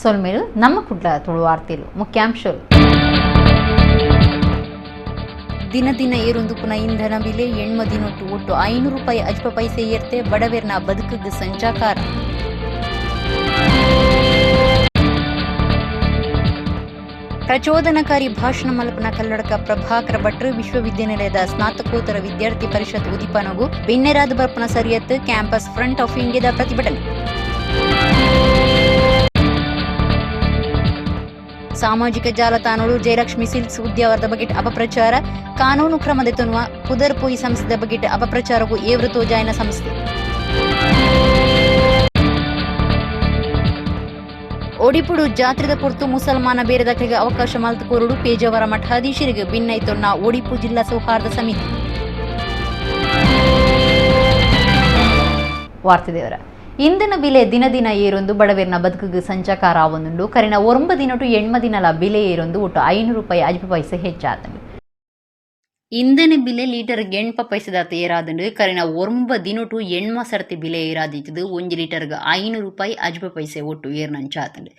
ಸೊಲ್ಮೇಲು ನಮ್ಮ ಕುಡ್ಲ ತುಳುವಾರ್ತೆಲು ಮುಖ್ಯಾಂಶಗಳು. ದಿನ ದಿನ ಏರೊಂದು ಪುನಃ ಇಂಧನ ಬಿಲೆ ಎಣ್ಮ ದಿನೊಟ್ಟು ಒಟ್ಟು 500 ರೂಪಾಯಿ ಅಜ್ಪ ಪೈಸೆ ಏರ್ತೆ ಬಡವೆರ್ನ ಬದುಕುಗ್ ಸಂಚಾಕಾರ. ಪ್ರಚೋದನಕಾರಿ ಭಾಷಣ ಮಲ್ಪನ ಕಲ್ಲಡಕ ಪ್ರಭಾಕರ ಭಟ್ರು ವಿಶ್ವವಿದ್ಯಾನಿಲಯದ ಸ್ನಾತಕೋತ್ತರ ವಿದ್ಯಾರ್ಥಿ ಪರಿಷತ್ ಉದಿಪನಗು ಬಿನ್ನೆರಾದ ಬರ್ಪನ ಸರಿಯತ್ ಕ್ಯಾಂಪಸ್ ಫ್ರಂಟ್ ಆಫ್ ಇಂಡಿಯಾದ ಪ್ರತಿಭಟನೆ. ಸಾಮಾಜಿಕ ಜಾಲತಾಣಗಳು ಜಯಲಕ್ಷ್ಮಿ ಸಿಲ್ಕ್ಸ್ ಉದ್ಯಾವರದ ಬಗ್ಗೆ ಅಪಪ್ರಚಾರ, ಕಾನೂನು ಕ್ರಮದ ತನ್ನುವ ಪುದರ್ಪೋಯಿ ಸಂಸ್ಥೆದ ಬಗ್ಗೆ ಅಪಪ್ರಚಾರಕ್ಕೂ ಏವ್ರ ತೋಜಾಯನ ಸಂಸ್ಥೆ. ಒಡಿಪುಡು ಜಾತ್ರೆದ ಪೊರ್ತು ಮುಸಲ್ಮಾನ ಬೇರೆದಕ್ಲಿಗೆ ಅವಕಾಶ ಮಲ್ತುಕೋರುಡು ಪೇಜಾವರ ಮಠಾಧೀಶರಿಗೆ ಭಿನ್ನೈತೊನ್ನ ಒಡಿಪು ಜಿಲ್ಲಾ ಸೌಹಾರ್ದ ಸಮಿತಿ. ವಾರ್ತೆದೇವರ ಇಂಧನ ಬಿಲೆ ದಿನ ದಿನ ಏರೊಂದು ಬಡವೇರ್ನ ಬದುಕಿಗೆ ಸಂಚಾಕಾರ ಆವೊಂದುಂಡು. ಕರಿನ 9 ದಿನಟು 8 ದಿನಲ ಬಿಲೆ ಏರೊಂದು ಒಟ್ಟು 500 ರೂಪಾಯಿ ಅಜ್ಪ ಪೈಸೆ ಹೆಚ್ಚಾತಂಡು. ಇಂಧನ ಬಿಲೆ ಲೀಟರ್ಗೆ 8 ಪೈಸೆದಾತ ಏರಾದಂಡು. ಕರಿನ 9 ದಿನಟು 8 ಸರ್ತಿ ಬಿಲೆ ಏರಾದಿತ್ತದು 1 ಲೀಟರ್ಗೆ 500 ರೂಪಾಯಿ ಅಜ್ಪ ಪೈಸೆ ಒಟ್ಟು ಏರ್ನಂಚಾತಂಡು.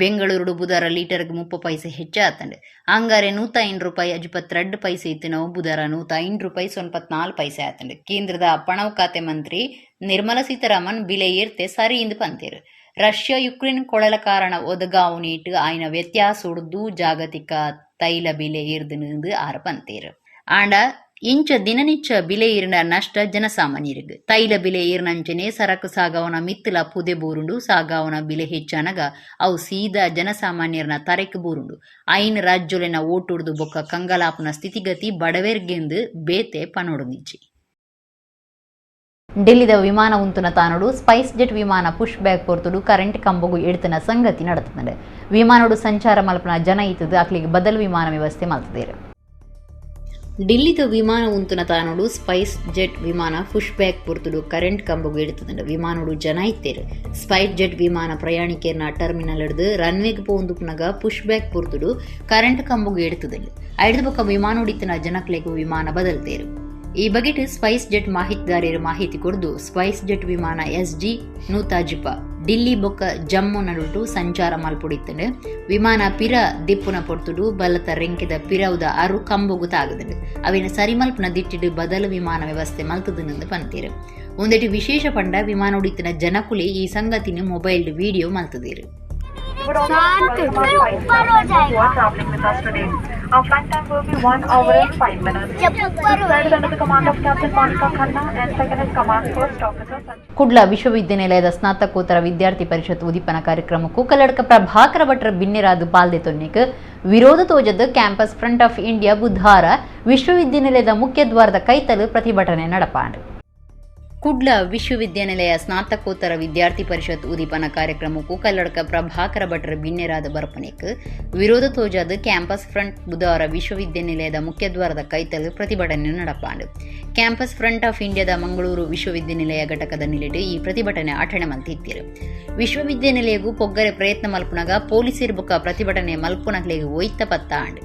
ಬೆಂಗಳೂರು ಬುಧಾರ ಲೀಟರ್ಗೆ 30 ಪೈಸೆ ಹೆಚ್ಚಾತಂಡು. ಅಂಗಾರೆ 105 ರೂಪಾಯಿ 52 ಪೈಸೆ ಇತ್ತು ನಾವು ಬುಧಾರ 105 ರೂಪಾಯಿ 94 ಪೈಸೆ ಆತಂಡು. ಕೇಂದ್ರದ ಪಣವು ಖಾತೆ ಮಂತ್ರಿ ನಿರ್ಮಲಾ ಸೀತಾರಾಮನ್ ಬಿಲೆ ಏರ್ತೆ ಸರಿ ಇಂದು ಪಂತೇರು. ರಷ್ಯಾ ಯುಕ್ರೇನ್ ಕೊಳಲ ಕಾರಣ ಒದಗಾವು ನೀಟು ಆಯ್ನ ವ್ಯತ್ಯಾಸ ಜಾಗತಿಕ ತೈಲ ಬಿಲೆ ಏರ್ದು ಆರ ಪಂತೇರು. ಆಂಡ ಇಂಚ ದಿನನಿಚ್ಚ ಬಿಲೆ ಏರಿನ ನಷ್ಟ ಜನಸಾಮಾನ್ಯರಿಗೆ. ತೈಲ ಬಿಲೆ ಏರಿನಂಚನೆ ಸರಕು ಸಾಗವನ ಮಿತ್ತಲ ಪುದೆ ಬೋರುಂಡು. ಸಾಗವನ ಬಿಲೆ ಹೆಚ್ಚಾನಗ ಅವು ಸೀದಾ ಜನಸಾಮಾನ್ಯರನ ತರೆಕ್ ಬೋರುಂಡು. ಐನ್ ರಾಜ್ಯೊಲೆನ ಓಟುಡ್ದು ಬೊಕ್ಕ ಕಂಗಲಾಪನ ಸ್ಥಿತಿಗತಿ ಬಡವೆರ್ಗೆಂದು ಬೇತೆ ಪನೊಡುಂದಿಜ್ಜಿ. ಡೆಲ್ಲಿದ ವಿಮಾನ ಉಂತುನ ತಾನೋಡು ಸ್ಪೈಸ್ ಜೆಟ್ ವಿಮಾನ ಪುಷ್ ಬ್ಯಾಕ್ ಪೊರ್ತುಡು ಕರೆಂಟ್ ಕಂಬಗು ಎಡ್ತನ ಸಂಗತಿ ನಡತದಂಡೆ. ವಿಮಾನೋಡು ಸಂಚಾರ ಮಲ್ಪನ ಜನ ಇತ್ತದು ಅಕ್ಲಿಗೆ ಬದಲು ವಿಮಾನ ವ್ಯವಸ್ಥೆ ಮಲ್ತದೇರು. ಡಿಲ್ಲಿದ ವಿಮಾನ ಉಂತುನ ತಾನೋಡು ಸ್ಪೈಸ್ ಜೆಟ್ ವಿಮಾನ ಪುಷ್ ಬ್ಯಾಕ್ ಪೊರ್ತುಡು ಕರೆಂಟ್ ಕಂಬಗು ಎಡ್ತದಂಡ. ವಿಮಾನೋಡು ಜನ ಇತ್ತೇರು. ಸ್ಪೈಸ್ ಜೆಟ್ ವಿಮಾನ ಪ್ರಯಾಣಿಕರ್ನ ಟರ್ಮಿನಲ್ ಹಿಡಿದು ರನ್ವೇಗೆ ಪೋಂದುಪುನಗ ಪುಷ್ ಬ್ಯಾಕ್ ಪೊರ್ತುಡು ಕರೆಂಟ್ ಕಂಬಗು ಎಡ್ತದಂಡ. ಐದು ಪಕ್ಕ ವಿಮಾನೋಡಿತ್ತನ ಜನಕ್ಲೆಗು ವಿಮಾನ ಬದಲ್ತೇರು. ಈ ಬಗೆಟ್ ಸ್ಪೈಸ್ ಜೆಟ್ ಮಾಹಿತಿದಾರರು ಮಾಹಿತಿ ಕೊಡ್ದು ಸ್ಪೈಸ್ ಜೆಟ್ ವಿಮಾನ SG 105 Delhi ಬೊಕ್ಕ ಜಮ್ಮು ನಡುಟು ಸಂಚಾರ ಮಲ್ಪುಡಿತ್ತಂಡು. ವಿಮಾನ ಪಿರ ದಿಪ್ಪುನ ಪೊರ್ತುಡು ಬಲತ ರೆಂಕೆದ ಪಿರವುದ ಅರು ಕಂಬೊಗು ತಾಗದಂಡು. ಅವಿನ ಸರಿಮಲ್ಪನ ದಿಟ್ಟಿಡು ಬದಲು ವಿಮಾನ ವ್ಯವಸ್ಥೆ ಮಲ್ತದನೆಂದು ಪಂತೀರು. ಒಂದೆಟಿ ವಿಶೇಷ ಪಂಡ ವಿಮಾನ ಉಡಿತನ ಜನಕುಲಿ ಈ ಸಂಗತಿನ ಮೊಬೈಲ್ ವಿಡಿಯೋ ಮಲ್ತದಿರು. Our flight time will be 1 hour and 5 minutes. This flight is under the command of Captain Monica Khanna and second in command First Officer Sanjay. Kudla ವಿಶ್ವವಿದ್ಯಾನಿಲಯದ ಸ್ನಾತಕೋತ್ತರ ವಿದ್ಯಾರ್ಥಿ ಪರಿಷತ್ ಉದೀಪನ ಕಾರ್ಯಕ್ರಮಕ್ಕೂ ಕಲ್ಲಡ್ಕ ಪ್ರಭಾಕರ ಭಟ್ರ ಬಿನ್ನೆರಾದು ಪಾಲ್ದೆ ತೊನ್ನಿಕ್ ವಿರೋಧ ತೋಜದ ಕ್ಯಾಂಪಸ್ ಫ್ರಂಟ್ ಆಫ್ ಇಂಡಿಯಾ ಬುಧಾರ ವಿಶ್ವವಿದ್ಯಾನಿಲಯದ ಮುಖ್ಯ ದ್ವಾರದ ಕೈತಲು ಪ್ರತಿಭಟನೆ ನಡಪಾಂಡು. ಕುಡ್ಲ ವಿಶ್ವವಿದ್ಯಾನಿಲಯ ಸ್ನಾತಕೋತ್ತರ ವಿದ್ಯಾರ್ಥಿ ಪರಿಷತ್ ಉದೀಪನ ಕಾರ್ಯಕ್ರಮಕ್ಕೂ ಕಲ್ಲಡ್ಕ ಪ್ರಭಾಕರ ಭಟ್ರ ಬಿನ್ನೆರಾದ ಬರ್ಪನೆಕ್ ವಿರೋಧ ತೋಜಾದ ಕ್ಯಾಂಪಸ್ ಫ್ರಂಟ್ ಬುಧವಾರ ವಿಶ್ವವಿದ್ಯಾನಿಲಯದ ಮುಖ್ಯದ್ವಾರದ ಕೈತಲು ಪ್ರತಿಭಟನೆ ನಡಪಾಂಡು. ಕ್ಯಾಂಪಸ್ ಫ್ರಂಟ್ ಆಫ್ ಇಂಡಿಯಾದ ಮಂಗಳೂರು ವಿಶ್ವವಿದ್ಯಾನಿಲಯ ಘಟಕದ ನಿಲಿಟು ಈ ಪ್ರತಿಭಟನೆ ಅಠಣೆ ಮಲ್ತಿತ್ತಿರು. ವಿಶ್ವವಿದ್ಯಾನಿಲಯಗೂ ಪೊಗ್ಗರೆ ಪ್ರಯತ್ನ ಮಲ್ಪುನಗ ಪೊಲೀಸರು ಬೊಕ್ಕ ಪ್ರತಿಭಟನೆ ಮಲ್ಪುನಕ್ಲೆಗ್ ಒಯ್ತ ಪತ್ತ ಆಂಡು.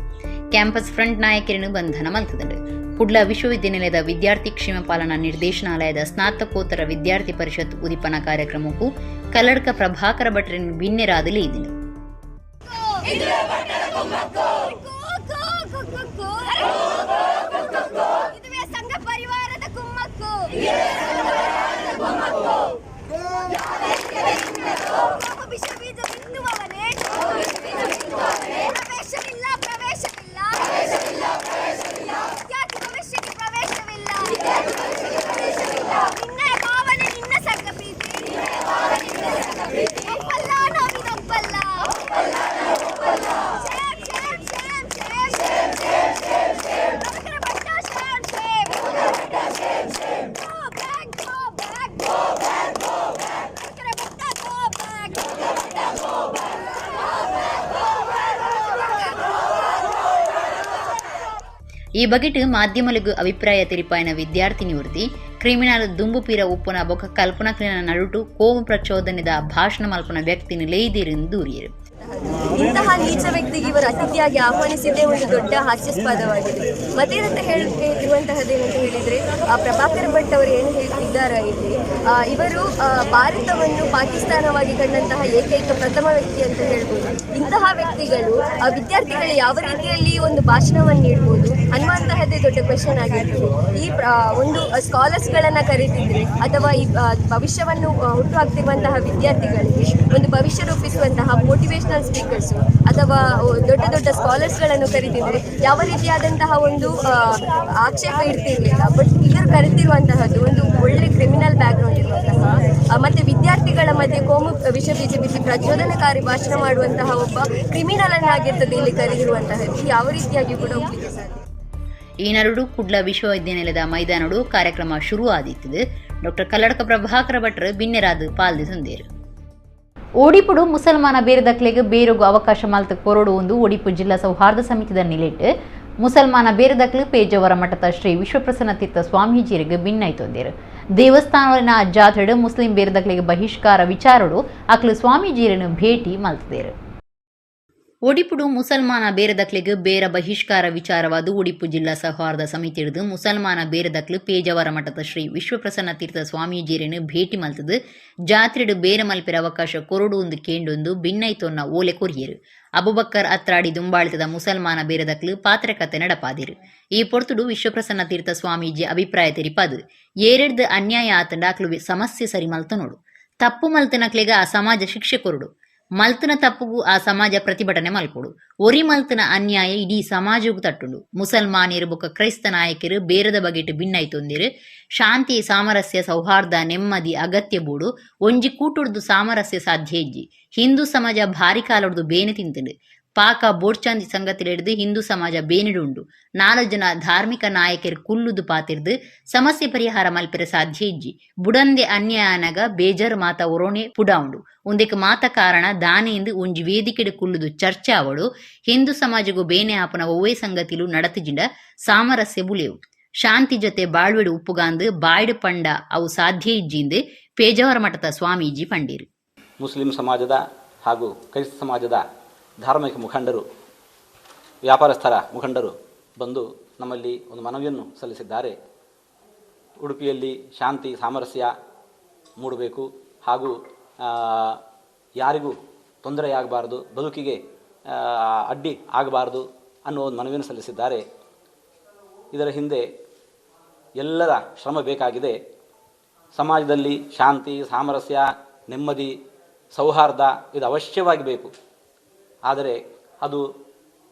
ಕ್ಯಾಂಪಸ್ ಫ್ರಂಟ್ ನಾಯಕರನ್ನು ಬಂಧನ ಮಲ್ತದಂಡು. ಕುಡ್ಲ ವಿಶ್ವವಿದ್ಯಾನಿಲಯದ ವಿದ್ಯಾರ್ಥಿ ಕ್ಷೇಮ ಪಾಲನಾ ನಿರ್ದೇಶನಾಲಯದ ಸ್ನಾತಕೋತ್ತರ ವಿದ್ಯಾರ್ಥಿ ಪರಿಷತ್ ಉದೀಪನ ಕಾರ್ಯಕ್ರಮಕ್ಕೂ ಕಲ್ಲಡ್ಕ ಪ್ರಭಾಕರ ಭಟ್ರನ್ನು ಬಿನ್ನೆರಾದಲಿ ಇದಿನು. ಸಂಘ ಪರಿವಾರದ ಕುಮ್ಮಕ್ಕು ವಿಷಬೀಜ ಬಿತ್ತುವವನೇ ಪ್ರವೇಶವಿಲ್ಲ, ಪ್ರವೇಶವಿಲ್ಲ, ವಿದ್ಯಾರ್ಥಿ ಭವಿಷ್ಯಕ್ಕೆ ಪ್ರವೇಶವಿಲ್ಲ. ನಿನ್ನ ಭಾವನೆ ನಿನ್ನ ಸಂಘ ಪ್ರೀತಿ ಒಪ್ಪಲ್ಲ, ನಾವಿದೊಪ್ಪಲ್ಲ. Shame, shame, shame, shame. Prabhakara Bhatta, shame, shame. Go back, go back. Prabhakara Bhatta, go back. ಈ ಬಗೆಟ್ ಮಾಧ್ಯಮಲಿಗೂ ಅಭಿಪ್ರಾಯ ತೆರಿಪಾಯಿನ ವಿದ್ಯಾರ್ಥಿ ನಿವೃತ್ತಿ ಕ್ರಿಮಿನಲ್ ದುಂಬುಪೀರ ಉಪ್ಪುನ ಬೊಕ್ಕ ಕಲ್ಪನಾ ಕ್ರಿನ ನಡುಟು ಕೋಮು ಪ್ರಚೋದನೆದ ಭಾಷಣ ಮಲ್ಪನ ವ್ಯಕ್ತಿನ ಲೇದಿರೆಂದು ದೂರಿಯರು. ಇಂತಹ ನೀಚ ವ್ಯಕ್ತಿಗೆ ಇವರು ಅತಿಥಿಯಾಗಿ ಆಹ್ವಾನಿಸಿದ್ದೇ ಒಂದು ದೊಡ್ಡ ಹಾಸ್ಯಾಸ್ಪದವಾಗಿದೆ. ಮತ್ತೇನಂತ ಹೇಳುವಂತಹದ್ದು ಏನಂತ ಹೇಳಿದ್ರೆ, ಪ್ರಭಾಕರ್ ಭಟ್ ಅವರು ಏನು ಹೇಳ್ತಿದ್ದಾರೆ ಇಲ್ಲಿ, ಇವರು ಭಾರತವನ್ನು ಪಾಕಿಸ್ತಾನವಾಗಿ ಕಂಡಂತಹ ಏಕೈಕ ಪ್ರಥಮ ವ್ಯಕ್ತಿ ಅಂತ ಹೇಳ್ಬೋದು. ಇಂತಹ ವ್ಯಕ್ತಿಗಳು ವಿದ್ಯಾರ್ಥಿಗಳು ಯಾವ ರೀತಿಯಲ್ಲಿ ಒಂದು ಭಾಷಣವನ್ನು ನೀಡ್ಬೋದು ಅನ್ನುವಂತಹದ್ದೇ ದೊಡ್ಡ ಕ್ವೆಶನ್ ಆಗಿರ್ತದೆ. ಈ ಒಂದು ಸ್ಕಾಲರ್ಸ್ಗಳನ್ನು ಕರೀತಿದ್ರೆ ಅಥವಾ ಈ ಭವಿಷ್ಯವನ್ನು ಹುಟ್ಟುಹಾಕ್ತಿರುವಂತಹ ವಿದ್ಯಾರ್ಥಿಗಳಿಗೆ ಒಂದು ಭವಿಷ್ಯ ರೂಪಿಸುವಂತಹ ಮೋಟಿವೇಶನಲ್ ಸ್ಪೀಕರ್ಸು ಅಥವಾ ದೊಡ್ಡ ದೊಡ್ಡ ಸ್ಕಾಲರ್ಸ್ಗಳನ್ನು ಕರೀತಿದ್ರೆ ಯಾವ ರೀತಿಯಾದಂತಹ ಒಂದು ಆಕ್ಷೇಪ ಇರ್ತಿರ್ಲಿಲ್ಲ. ಬಟ್ ಇವರು ಕರೆತಿರುವಂತಹದ್ದು ಒಂದು ಒಳ್ಳೆ ಕ್ರಿಮಿನಲ್ ಬ್ಯಾಕ್ಗ್ರೌಂಡ್ ಇರುವಂತಹ ಮತ್ತೆ ವಿದ್ಯಾರ್ಥಿಗಳ ಮಧ್ಯೆ ಕೋಮು ವಿಷ ಬೀಜ ಬಿತ್ತಿ ಪ್ರಚೋದನಕಾರಿ ಭಾಷಣ ಮಾಡುವಂತಹ ಒಬ್ಬ ಕ್ರಿಮಿನಲ್ ಅನ್ನಾಗಿರ್ತದೆ ಇಲ್ಲಿ ಕರೆದಿರುವಂತಹದ್ದು. ಯಾವ ರೀತಿಯಾಗಿ ಕೂಡ ಒಪ್ಪಲಿಕ್ಕೆ ಸಾಧ್ಯ. ಈ ನಡುಡು ಕುಡ್ಲ ವಿಶ್ವವಿದ್ಯಾನಿಲಯದ ಮೈದಾನಡು ಕಾರ್ಯಕ್ರಮ ಶುರು ಆದಿತ್ತಿದೆ. ಡಾಕ್ಟರ್ ಕಲ್ಲಡ್ಕ ಪ್ರಭಾಕರ ಭಟ್ರು ಬಿನ್ನೆರಾದ್ ಪಾಲ್ದಿ ತಂದೇರು. ಒಡಿಪುಡು ಮುಸಲ್ಮಾನ ಬೇರೆದಕ್ಲೆಗ್ ಬೇರೊಗು ಅವಕಾಶ ಮಲ್ತ್ ಕೊರಡು ಒಂದು ಒಡಿಪು ಜಿಲ್ಲಾ ಸೌಹಾರ್ದ ಸಮಿತಿದ ನಿಲೆಟ್ ಮುಸಲ್ಮಾನ ಬೇರೆದಕ್ಲು ಪೇಜಾವರ ಮಠದ ಶ್ರೀ ವಿಶ್ವಪ್ರಸನ್ನ ತೀರ್ಥ ಸ್ವಾಮೀಜಿಯರಿಗೆ ಭಿನ್ನೈತೊಂದಿರು. ದೇವಸ್ಥಾನದ ಜಾತ್ರೆಡು ಮುಸ್ಲಿಂ ಬೇರೆದಕ್ಲೆಗ್ ಬಹಿಷ್ಕಾರ ವಿಚಾರಡು ಅಕ್ಲು ಸ್ವಾಮೀಜಿಯರನ್ನು ಭೇಟಿ ಮಲ್ತದೇರು. ಒಡಿಪುಡು ಮುಸಲ್ಮಾನ ಬೇರೆದಕ್ಲೆಗ್ ಬೇರ ಬಹಿಷ್ಕಾರ ವಿಚಾರವಾದ ಒಡಿಪು ಜಿಲ್ಲಾ ಸೌಹಾರ್ದ ಸಮಿತಿ ಹಿಡಿದು ಮುಸಲ್ಮಾನ ಬೇರೆದಕ್ಲು ಪೇಜಾವರ ಮಠದ ಶ್ರೀ ವಿಶ್ವಪ್ರಸನ್ನ ತೀರ್ಥ ಸ್ವಾಮೀಜಿಯರನ್ನು ಭೇಟಿ ಮಲ್ತದು ಜಾತ್ರೆಡು ಬೇರೆ ಮಲ್ಪಿರ ಅವಕಾಶ ಕೊರಡು ಒಂದು ಕೇಂಡೊಂದು ಭಿನ್ನೈತೊನ್ನ ಓಲೆ ಕೊರಿಯರು. ಅಬುಬಕ್ಕರ್ ಅತ್ರಾಡಿ ದುಂಬಾಳಿತದ ಮುಸಲ್ಮಾನ ಬೇರೆದಕ್ಲು ಪಾತ್ರಕತೆ ನಡಪಾದಿರು. ಈ ಪೊರ್ತುಡು ವಿಶ್ವಪ್ರಸನ್ನ ತೀರ್ಥ ಸ್ವಾಮೀಜಿ ಅಭಿಪ್ರಾಯ ತೆರಿಪಾದು ಏರೆಡ್ದು ಅನ್ಯಾಯ ಆತಂಡ ಅಕ್ಲು ಸಮಸ್ಯೆ ಸರಿ ಮಲ್ತ ನೋಡು. ತಪ್ಪು ಮಲ್ತನಕ್ಲೆಗ ಆ ಸಮಾಜ ಶಿಕ್ಷೆ ಕೊರಡು. ಮಲ್ತನ ತಪ್ಪುಗು ಆ ಸಮಾಜ ಪ್ರತಿಭಟನೆ ಮಲ್ಪೊಡು. ಒರಿ ಮಲ್ತನ ಅನ್ಯಾಯ ಇಡೀ ಸಮಾಜಗೂ ತಟ್ಟುಂಡು. ಮುಸಲ್ಮಾನಿಯರು ಬೊಕ್ಕ ಕ್ರೈಸ್ತ ನಾಯಕರು ಬೇರದ ಬಗೆಟ್ ಭಿನ್ನೈತೊಂದಿರು. ಶಾಂತಿ, ಸಾಮರಸ್ಯ, ಸೌಹಾರ್ದ, ನೆಮ್ಮದಿ ಅಗತ್ಯ ಬೋಡು. ಒಂಜಿ ಕೂಟುಡ್ದು ಸಾಮರಸ್ಯ ಸಾಧ್ಯ ಇಜ್ಜಿ. ಹಿಂದೂ ಸಮಾಜ ಭಾರಿ ಕಾಲೊಡ್ದು ಬೇನೆ ತಿಂತುಂಡು. ಪಾಕ ಬೋಡ್ಚಾಂದಿ ಸಂಗತಿಲೆಡ್ದು ಹಿಂದೂ ಸಮಾಜ ಬೇನಿಡುಂಡು. ನಾಲ್ ಜನ ಧಾರ್ಮಿಕ ನಾಯಕರು ಕುಲ್ಲುದು ಪಾತಿರ್ದು ಸಮಸ್ಯೆ ಪರಿಹಾರ ಮಲ್ಪೆರೆ ಸಾಧ್ಯ ಇಜ್ಜಿ. ಬುಡಂದೆ ಅನ್ಯಾಯನಗ ಬೇಜಾರು ಮಾತ ಒರೋಣೆ ಪುಡಾವುಂಡು. ಉಂದೆಕ್ ಮಾತ ಕಾರಣ ದಾನೆಂದು ಒಂಜಿ ವೇದಿಕೆಡ್ ಕುಲ್ಲುದು ಚರ್ಚೆ ಅವಳು. ಹಿಂದೂ ಸಮಾಜಗೂ ಬೇನೆ ಆಪನ ಒವ್ವೇ ಸಂಗತಿಲು ನಡತಿಜಿಂಡ ಸಾಮರಸ್ಯ ಬುಲೆವು. ಶಾಂತಿ ಜೊತೆ ಬಾಳ್ವೆಡು ಉಪ್ಪುಗಾಂದು ಬಾಯ್ಡು ಪಂಡ ಅವು ಸಾಧ್ಯ ಇಜ್ಜಿಂದು ಪೇಜಾವರ ಮಠದ ಸ್ವಾಮೀಜಿ ಪಂಡೀರು. ಮುಸ್ಲಿಂ ಸಮಾಜದ ಹಾಗೂ ಕ್ರೈಸ್ತ ಸಮಾಜದ ಧಾರ್ಮಿಕ ಮುಖಂಡರು, ವ್ಯಾಪಾರಸ್ಥರ ಮುಖಂಡರು ಬಂದು ನಮ್ಮಲ್ಲಿ ಒಂದು ಮನವಿಯನ್ನು ಸಲ್ಲಿಸಿದ್ದಾರೆ. ಉಡುಪಿಯಲ್ಲಿ ಶಾಂತಿ ಸಾಮರಸ್ಯ ಮೂಡಬೇಕು ಹಾಗೂ ಯಾರಿಗೂ ತೊಂದರೆಯಾಗಬಾರದು, ಬದುಕಿಗೆ ಅಡ್ಡಿ ಆಗಬಾರದು ಅನ್ನುವ ಒಂದು ಮನವಿಯನ್ನು ಸಲ್ಲಿಸಿದ್ದಾರೆ. ಇದರ ಹಿಂದೆ ಎಲ್ಲರ ಶ್ರಮ ಬೇಕಾಗಿದೆ. ಸಮಾಜದಲ್ಲಿ ಶಾಂತಿ, ಸಾಮರಸ್ಯ, ನೆಮ್ಮದಿ, ಸೌಹಾರ್ದ ಇದು ಅವಶ್ಯವಾಗಿ ಬೇಕು. ಆದರೆ ಅದು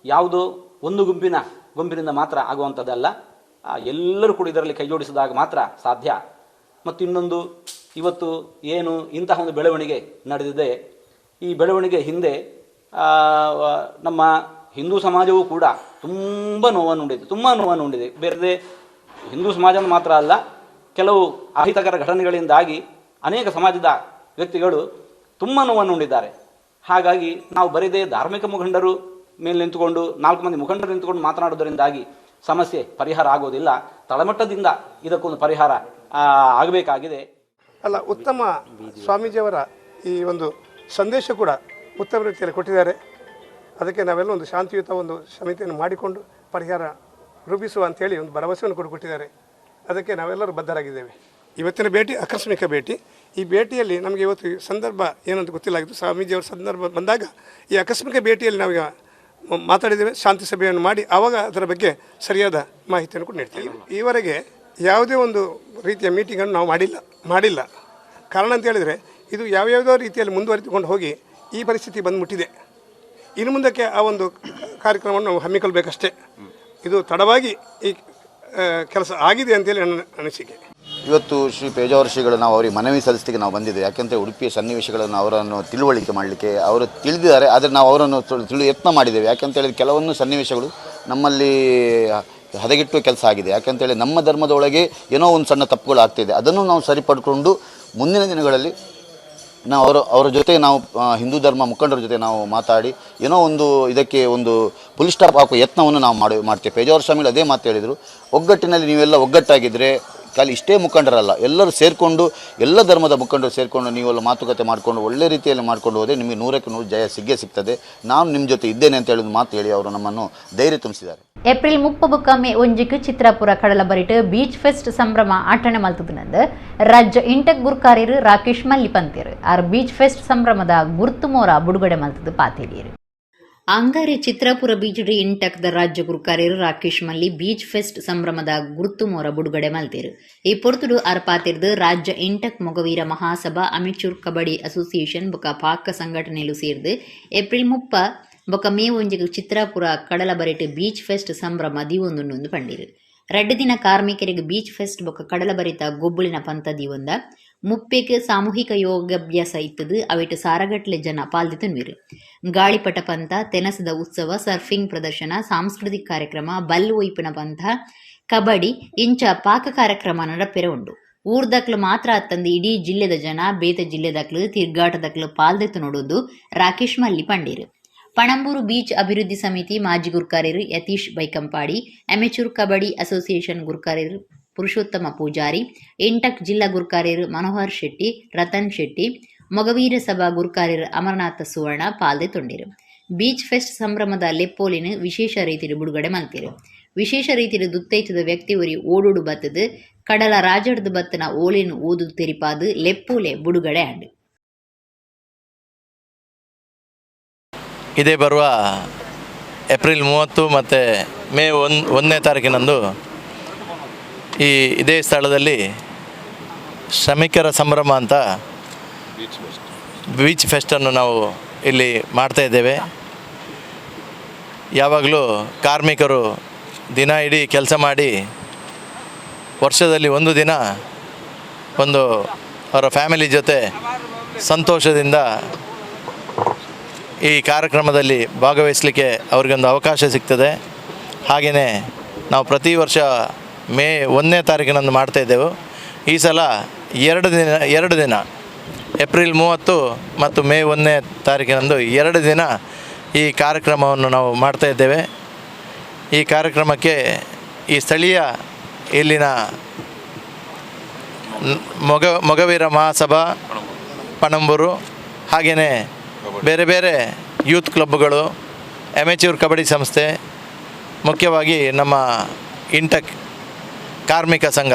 ಯಾವುದೋ ಒಂದು ಗುಂಪಿನಿಂದ ಮಾತ್ರ ಆಗುವಂಥದ್ದಲ್ಲ. ಎಲ್ಲರೂ ಕೂಡ ಇದರಲ್ಲಿ ಕೈಜೋಡಿಸಿದಾಗ ಮಾತ್ರ ಸಾಧ್ಯ. ಮತ್ತು ಇನ್ನೊಂದು, ಇವತ್ತು ಏನು ಇಂತಹ ಒಂದು ಬೆಳವಣಿಗೆ ನಡೆದಿದೆ, ಈ ಬೆಳವಣಿಗೆ ಹಿಂದೆ ನಮ್ಮ ಹಿಂದೂ ಸಮಾಜವೂ ಕೂಡ ತುಂಬ ನೋವನ್ನು ಉಂಡಿದೆ, ತುಂಬ ನೋವನ್ನು ಉಂಡಿದೆ. ಬೇರೆ ಹಿಂದೂ ಸಮಾಜ ಮಾತ್ರ ಅಲ್ಲ, ಕೆಲವು ಅಹಿತಕರ ಘಟನೆಗಳಿಂದಾಗಿ ಅನೇಕ ಸಮಾಜದ ವ್ಯಕ್ತಿಗಳು ತುಂಬ ನೋವನ್ನು ಉಂಡಿದ್ದಾರೆ. ಹಾಗಾಗಿ ನಾವು ಬರೆದೇ ಧಾರ್ಮಿಕ ಮುಖಂಡರು ಮೇಲೆ ನಿಂತುಕೊಂಡು, 4 ಮಂದಿ ಮುಖಂಡರು ನಿಂತುಕೊಂಡು ಮಾತನಾಡೋದರಿಂದಾಗಿ ಸಮಸ್ಯೆ ಪರಿಹಾರ ಆಗೋದಿಲ್ಲ. ತಳಮಟ್ಟದಿಂದ ಇದಕ್ಕೊಂದು ಪರಿಹಾರ ಆಗಬೇಕಾಗಿದೆ. ಅಲ್ಲ, ಉತ್ತಮ ಸ್ವಾಮೀಜಿಯವರ ಈ ಒಂದು ಸಂದೇಶ ಕೂಡ ಉತ್ತಮ ರೀತಿಯಲ್ಲಿ ಕೊಟ್ಟಿದ್ದಾರೆ. ಅದಕ್ಕೆ ನಾವೆಲ್ಲ ಒಂದು ಶಾಂತಿಯುತ ಒಂದು ಸಮಿತಿಯನ್ನು ಮಾಡಿಕೊಂಡು ಪರಿಹಾರ ರೂಪಿಸುವ ಅಂಥೇಳಿ ಒಂದು ಭರವಸೆಯನ್ನು ಕೂಡ ಕೊಟ್ಟಿದ್ದಾರೆ. ಅದಕ್ಕೆ ನಾವೆಲ್ಲರೂ ಬದ್ಧರಾಗಿದ್ದೇವೆ. ಇವತ್ತಿನ ಭೇಟಿ ಆಕಸ್ಮಿಕ ಭೇಟಿ. ಈ ಭೇಟಿಯಲ್ಲಿ ನಮಗೆ ಇವತ್ತು ಸಂದರ್ಭ ಏನಂತ ಗೊತ್ತಿಲ್ಲಾಗಿತ್ತು. ಸ್ವಾಮೀಜಿಯವರ ಸಂದರ್ಭ ಬಂದಾಗ ಈ ಆಕಸ್ಮಿಕ ಭೇಟಿಯಲ್ಲಿ ನಾವೀಗ ಮಾತಾಡಿದ್ದೇವೆ. ಶಾಂತಿ ಸಭೆಯನ್ನು ಮಾಡಿ ಆವಾಗ ಅದರ ಬಗ್ಗೆ ಸರಿಯಾದ ಮಾಹಿತಿಯನ್ನು ಕೂಡ ನೀಡ್ತೀವಿ. ಈವರೆಗೆ ಯಾವುದೇ ಒಂದು ರೀತಿಯ ಮೀಟಿಂಗನ್ನು ನಾವು ಮಾಡಿಲ್ಲ. ಕಾರಣ ಅಂತ ಹೇಳಿದರೆ, ಇದು ಯಾವ್ಯಾವುದೋ ರೀತಿಯಲ್ಲಿ ಮುಂದುವರಿದುಕೊಂಡು ಹೋಗಿ ಈ ಪರಿಸ್ಥಿತಿ ಬಂದುಬಿಟ್ಟಿದೆ. ಇನ್ನು ಮುಂದಕ್ಕೆ ಆ ಒಂದು ಕಾರ್ಯಕ್ರಮವನ್ನು ನಾವು ಹಮ್ಮಿಕೊಳ್ಬೇಕಷ್ಟೇ. ಇದು ತಡವಾಗಿ ಈ ಕೆಲಸ ಆಗಿದೆ ಅಂತೇಳಿ ನನ್ನ ಅನಿಸಿಕೆ. ಇವತ್ತು ಶ್ರೀ ಪೇಜಾವರ ಶ್ರೀಗಳು ನಾವು ಅವರಿಗೆ ಮನವಿ ಸಲ್ಲಿಸಲಿಕ್ಕೆ ನಾವು ಬಂದಿದ್ದೇವೆ. ಯಾಕೆಂದರೆ ಉಡುಪಿಯ ಸನ್ನಿವೇಶಗಳನ್ನು ಅವರನ್ನು ತಿಳುವಳಿಕೆ ಮಾಡಲಿಕ್ಕೆ ಅವರು ತಿಳಿದಿದ್ದಾರೆ, ಆದರೆ ನಾವು ಅವರನ್ನು ತಿಳಿ ಯತ್ನ ಮಾಡಿದ್ದೇವೆ. ಯಾಕೆಂತ ಹೇಳಿದ್ರೆ ಕೆಲವೊಂದು ಸನ್ನಿವೇಶಗಳು ನಮ್ಮಲ್ಲಿ ಹದಗೆಟ್ಟು ಕೆಲಸ ಆಗಿದೆ. ಯಾಕೆಂತೇಳಿ ನಮ್ಮ ಧರ್ಮದೊಳಗೆ ಏನೋ ಒಂದು ಸಣ್ಣ ತಪ್ಪುಗಳು ಆಗ್ತಾಯಿದೆ, ಅದನ್ನು ನಾವು ಸರಿಪಡ್ಕೊಂಡು ಮುಂದಿನ ದಿನಗಳಲ್ಲಿ ನಾವು ಅವರ ಜೊತೆ ನಾವು ಹಿಂದೂ ಧರ್ಮ ಮುಖಂಡರ ಜೊತೆ ನಾವು ಮಾತಾಡಿ ಏನೋ ಒಂದು ಇದಕ್ಕೆ ಒಂದು ಫುಲ್ ಸ್ಟಾಪ್ ಹಾಕುವ ಯತ್ನವನ್ನು ನಾವು ಮಾಡ್ತೇವೆ. ಪೇಜಾವರ ಸ್ವಾಮಿಗಳು ಅದೇ ಮಾತು ಹೇಳಿದರು, ಒಗ್ಗಟ್ಟಿನಲ್ಲಿ ನೀವೆಲ್ಲ ಒಗ್ಗಟ್ಟಾಗಿದ್ದರೆ ಖಾಲಿ ಇಷ್ಟೇ ಮುಖಂಡರಲ್ಲ, ಎಲ್ಲರೂ ಸೇರಿಕೊಂಡು, ಎಲ್ಲ ಧರ್ಮದ ಮುಖಂಡರು ಸೇರಿಕೊಂಡು ನೀವೆಲ್ಲ ಮಾತುಕತೆ ಮಾಡಿಕೊಂಡು ಒಳ್ಳೆ ರೀತಿಯಲ್ಲಿ ಮಾಡಿಕೊಂಡು ಹೋದರೆ ನಿಮಗೆ 100ಕ್ಕೆ 100 ಜಯ ಸಿಕ್ಕೇ ಸಿಗ್ತದೆ. ನಾನು ನಿಮ್ಮ ಜೊತೆ ಇದ್ದೇನೆ ಅಂತ ಹೇಳಿದ ಮಾತು ಹೇಳಿ ಅವರು ನಮ್ಮನ್ನು ಧೈರ್ಯ ತುಂಬಿಸಿದ್ದಾರೆ. ಏಪ್ರಿಲ್ 30 ಬೊಕ್ಕ ಮೇ 1ಕ್ಕೆ ಚಿತ್ರಾಪುರ ಕಡಲಬರಿಟ್ ಬೀಚ್ ಫೆಸ್ಟ್ ಸಂಭ್ರಮ ಆಚರಣೆ ಮಲ್ತುದಿನಂದು ರಾಜ್ಯ ಇಂಟಕ್ ಗುರ್ಕಾರ್ಯರು ರಾಕೇಶ್ ಮಲ್ಲಿ ಪಂತೇರು R beach fest ಸಂಭ್ರಮದ ಗುರ್ತು ಮೋರ ಬುಡುಗಡೆ ಮಲ್ತದು ಪಾತೇರಿಯರು. ಅಂಗಾರೆ ಚಿತ್ರಾಪುರ ಬೀಚ್ ಇಂಟಕ್ದ ರಾಜ್ಯ ಗುರುಕಾರ್ಯರು ರಾಕೇಶ್ ಮಲ್ಲಿ ಬೀಚ್ ಫೆಸ್ಟ್ ಸಂಭ್ರಮದ ಗುರ್ತು ಮೋರ ಬುಡುಗಡೆ ಮಲ್ತೇರು. ಈ ಪೊರ್ತುಡು ಆರ್ ಪಾತಿರ್ದು ರಾಜ್ಯ ಇಂಟಕ್ ಮೊಗವೀರ ಮಹಾಸಭಾ, ಅಮೆಚೂರ್ ಕಬಡ್ಡಿ ಅಸೋಸಿಯೇಷನ್ ಬೊಕ ಪಾಕ ಸಂಘಟನೆಲು ಸೇರ್ದು ಏಪ್ರಿಲ್ 30 ಬೊಕ ಮೇ 1ಕ್ಕೆ ಚಿತ್ರಾಪುರ ಕಡಲಬರಿಟ್ ಬೀಚ್ ಫೆಸ್ಟ್ ಸಂಭ್ರಮ ದೀವೊಂದುಂಡು ಪಂಡಿರು. 2 ದಿನ ಕಾರ್ಮಿಕರಿಗೆ ಬೀಚ್ ಫೆಸ್ಟ್ ಬೊಕ ಕಡಲಬರಿತ ಗೊಬ್ಬುಳಿನ ಪಂತ ದೀವೊಂದ ಮುಪ್ಪೆಗೆ ಸಾಮೂಹಿಕ ಯೋಗಾಭ್ಯಾಸ ಇತ್ತದು ಅವಿಟ್ಟು ಸಾರಗಟ್ಲೆ ಜನ ಪಾಲ್ದಿ ತುನ್ವಿರು. ಗಾಳಿಪಟ ಪಂಥ, ತೆನಸದ ಉತ್ಸವ, ಸರ್ಫಿಂಗ್ ಪ್ರದರ್ಶನ, ಸಾಂಸ್ಕೃತಿಕ ಕಾರ್ಯಕ್ರಮ, ಬಲ್ ಒಯ್ಪಿನ ಪಂಥ, ಕಬಡ್ಡಿ ಇಂಚ ಪಾಕ ಕಾರ್ಯಕ್ರಮ ನಡಪೆರೆ ಉಂಡು. ಊರ್ದಕ್ಲು ಮಾತ್ರ ಅತ್ತಂದು ಇಡೀ ಜಿಲ್ಲೆದ ಜನ, ಬೇತ ಜಿಲ್ಲೆದಕ್ಲು, ತಿರ್ಗಾಟದಕ್ಲು ಪಾಲ್ದೆತ್ತು ನೋಡುವುದು ರಾಕೇಶ್ ಮಲ್ಲಿ ಪಂಡೀರು. ಪಣಂಬೂರು ಬೀಚ್ ಅಭಿವೃದ್ಧಿ ಸಮಿತಿ ಮಾಜಿ ಗುರ್ಕಾರ್ಯರು ಯತೀಶ್ ಬೈಕಂಪಾಡಿ, ಅಮೆಚೂರ್ ಕಬಡ್ಡಿ ಅಸೋಸಿಯೇಷನ್ ಗುರ್ಕಾರ್ಯರು ಪುರುಷೋತ್ತಮ ಪೂಜಾರಿ, ಇಂಟಕ್ ಜಿಲ್ಲಾ ಗುರ್ಕಾರ್ಯರು ಮನೋಹರ್ ಶೆಟ್ಟಿ, ರತನ್ ಶೆಟ್ಟಿ, ಮೊಗವೀರ ಸಭಾ ಗುರ್ಕಾರ್ಯರು ಅಮರನಾಥ ಸುವರ್ಣ ಪಾಲ್ದೆ ತೊಂಡಿರು. ಬೀಚ್ ಫೆಸ್ಟ್ ಸಂಭ್ರಮದ ಲೆಪ್ಪೋಲಿನ ವಿಶೇಷ ರೀತಿಯಲ್ಲಿ ಬಿಡುಗಡೆ ಮಲ್ತಿರು. ವಿಶೇಷ ರೀತಿಯಲ್ಲಿ ದುತ್ತೈತದ ವ್ಯಕ್ತಿ ಒರಿ ಓಡೋಡು ಬತ್ತದು ಕಡಲ ರಾಜಡ್ದು ಬತ್ತನ ಓಲಿನ ಓದು ತೆರಿಪಾದು ಲೆಪ್ಪೋಲೆ ಬಿಡುಗಡೆ ಆಂಡು. ಇದೇ ಬರುವ ಏಪ್ರಿಲ್ 30 ಮತ್ತು ಮೇ 1ನೇ ತಾರೀಕಿನಂದು ಇದೇ ಸ್ಥಳದಲ್ಲಿ ಶ್ರಮಿಕರ ಸಂಭ್ರಮ ಅಂತ ಬೀಚ್ ಫೆಸ್ಟನ್ನು ನಾವು ಇಲ್ಲಿ ಮಾಡ್ತಾಯಿದ್ದೇವೆ. ಯಾವಾಗಲೂ ಕಾರ್ಮಿಕರು ದಿನ ಇಡೀ ಕೆಲಸ ಮಾಡಿ ವರ್ಷದಲ್ಲಿ ಒಂದು ದಿನ ಒಂದು ಅವರ ಫ್ಯಾಮಿಲಿ ಜೊತೆ ಸಂತೋಷದಿಂದ ಈ ಕಾರ್ಯಕ್ರಮದಲ್ಲಿ ಭಾಗವಹಿಸಲಿಕ್ಕೆ ಅವ್ರಿಗೊಂದು ಅವಕಾಶ ಸಿಗ್ತದೆ. ಹಾಗೆಯೇ ನಾವು ಪ್ರತಿ ವರ್ಷ ಮೇ 1ನೇ ತಾರೀಕಿನಂದು ಮಾಡ್ತಾಯಿದ್ದೆವು. ಈ ಸಲ ಎರಡು ದಿನ ಏಪ್ರಿಲ್ 30 ಮತ್ತು ಮೇ 1ನೇ ತಾರೀಕಿನಂದು 2 ದಿನ ಈ ಕಾರ್ಯಕ್ರಮವನ್ನು ನಾವು ಮಾಡ್ತಾಯಿದ್ದೇವೆ. ಈ ಕಾರ್ಯಕ್ರಮಕ್ಕೆ ಈ ಸ್ಥಳೀಯ ಇಲ್ಲಿನ ಮೊಗವೀರ ಮಹಾಸಭಾ ಪಣಂಬೂರು, ಹಾಗೆಯೇ ಬೇರೆ ಬೇರೆ ಯೂತ್ ಕ್ಲಬ್ಗಳು, ಅಮೆಚೂರ್ ಕಬಡ್ಡಿ ಸಂಸ್ಥೆ, ಮುಖ್ಯವಾಗಿ ನಮ್ಮ ಇಂಟಕ್ ಕಾರ್ಮಿಕ ಸಂಘ,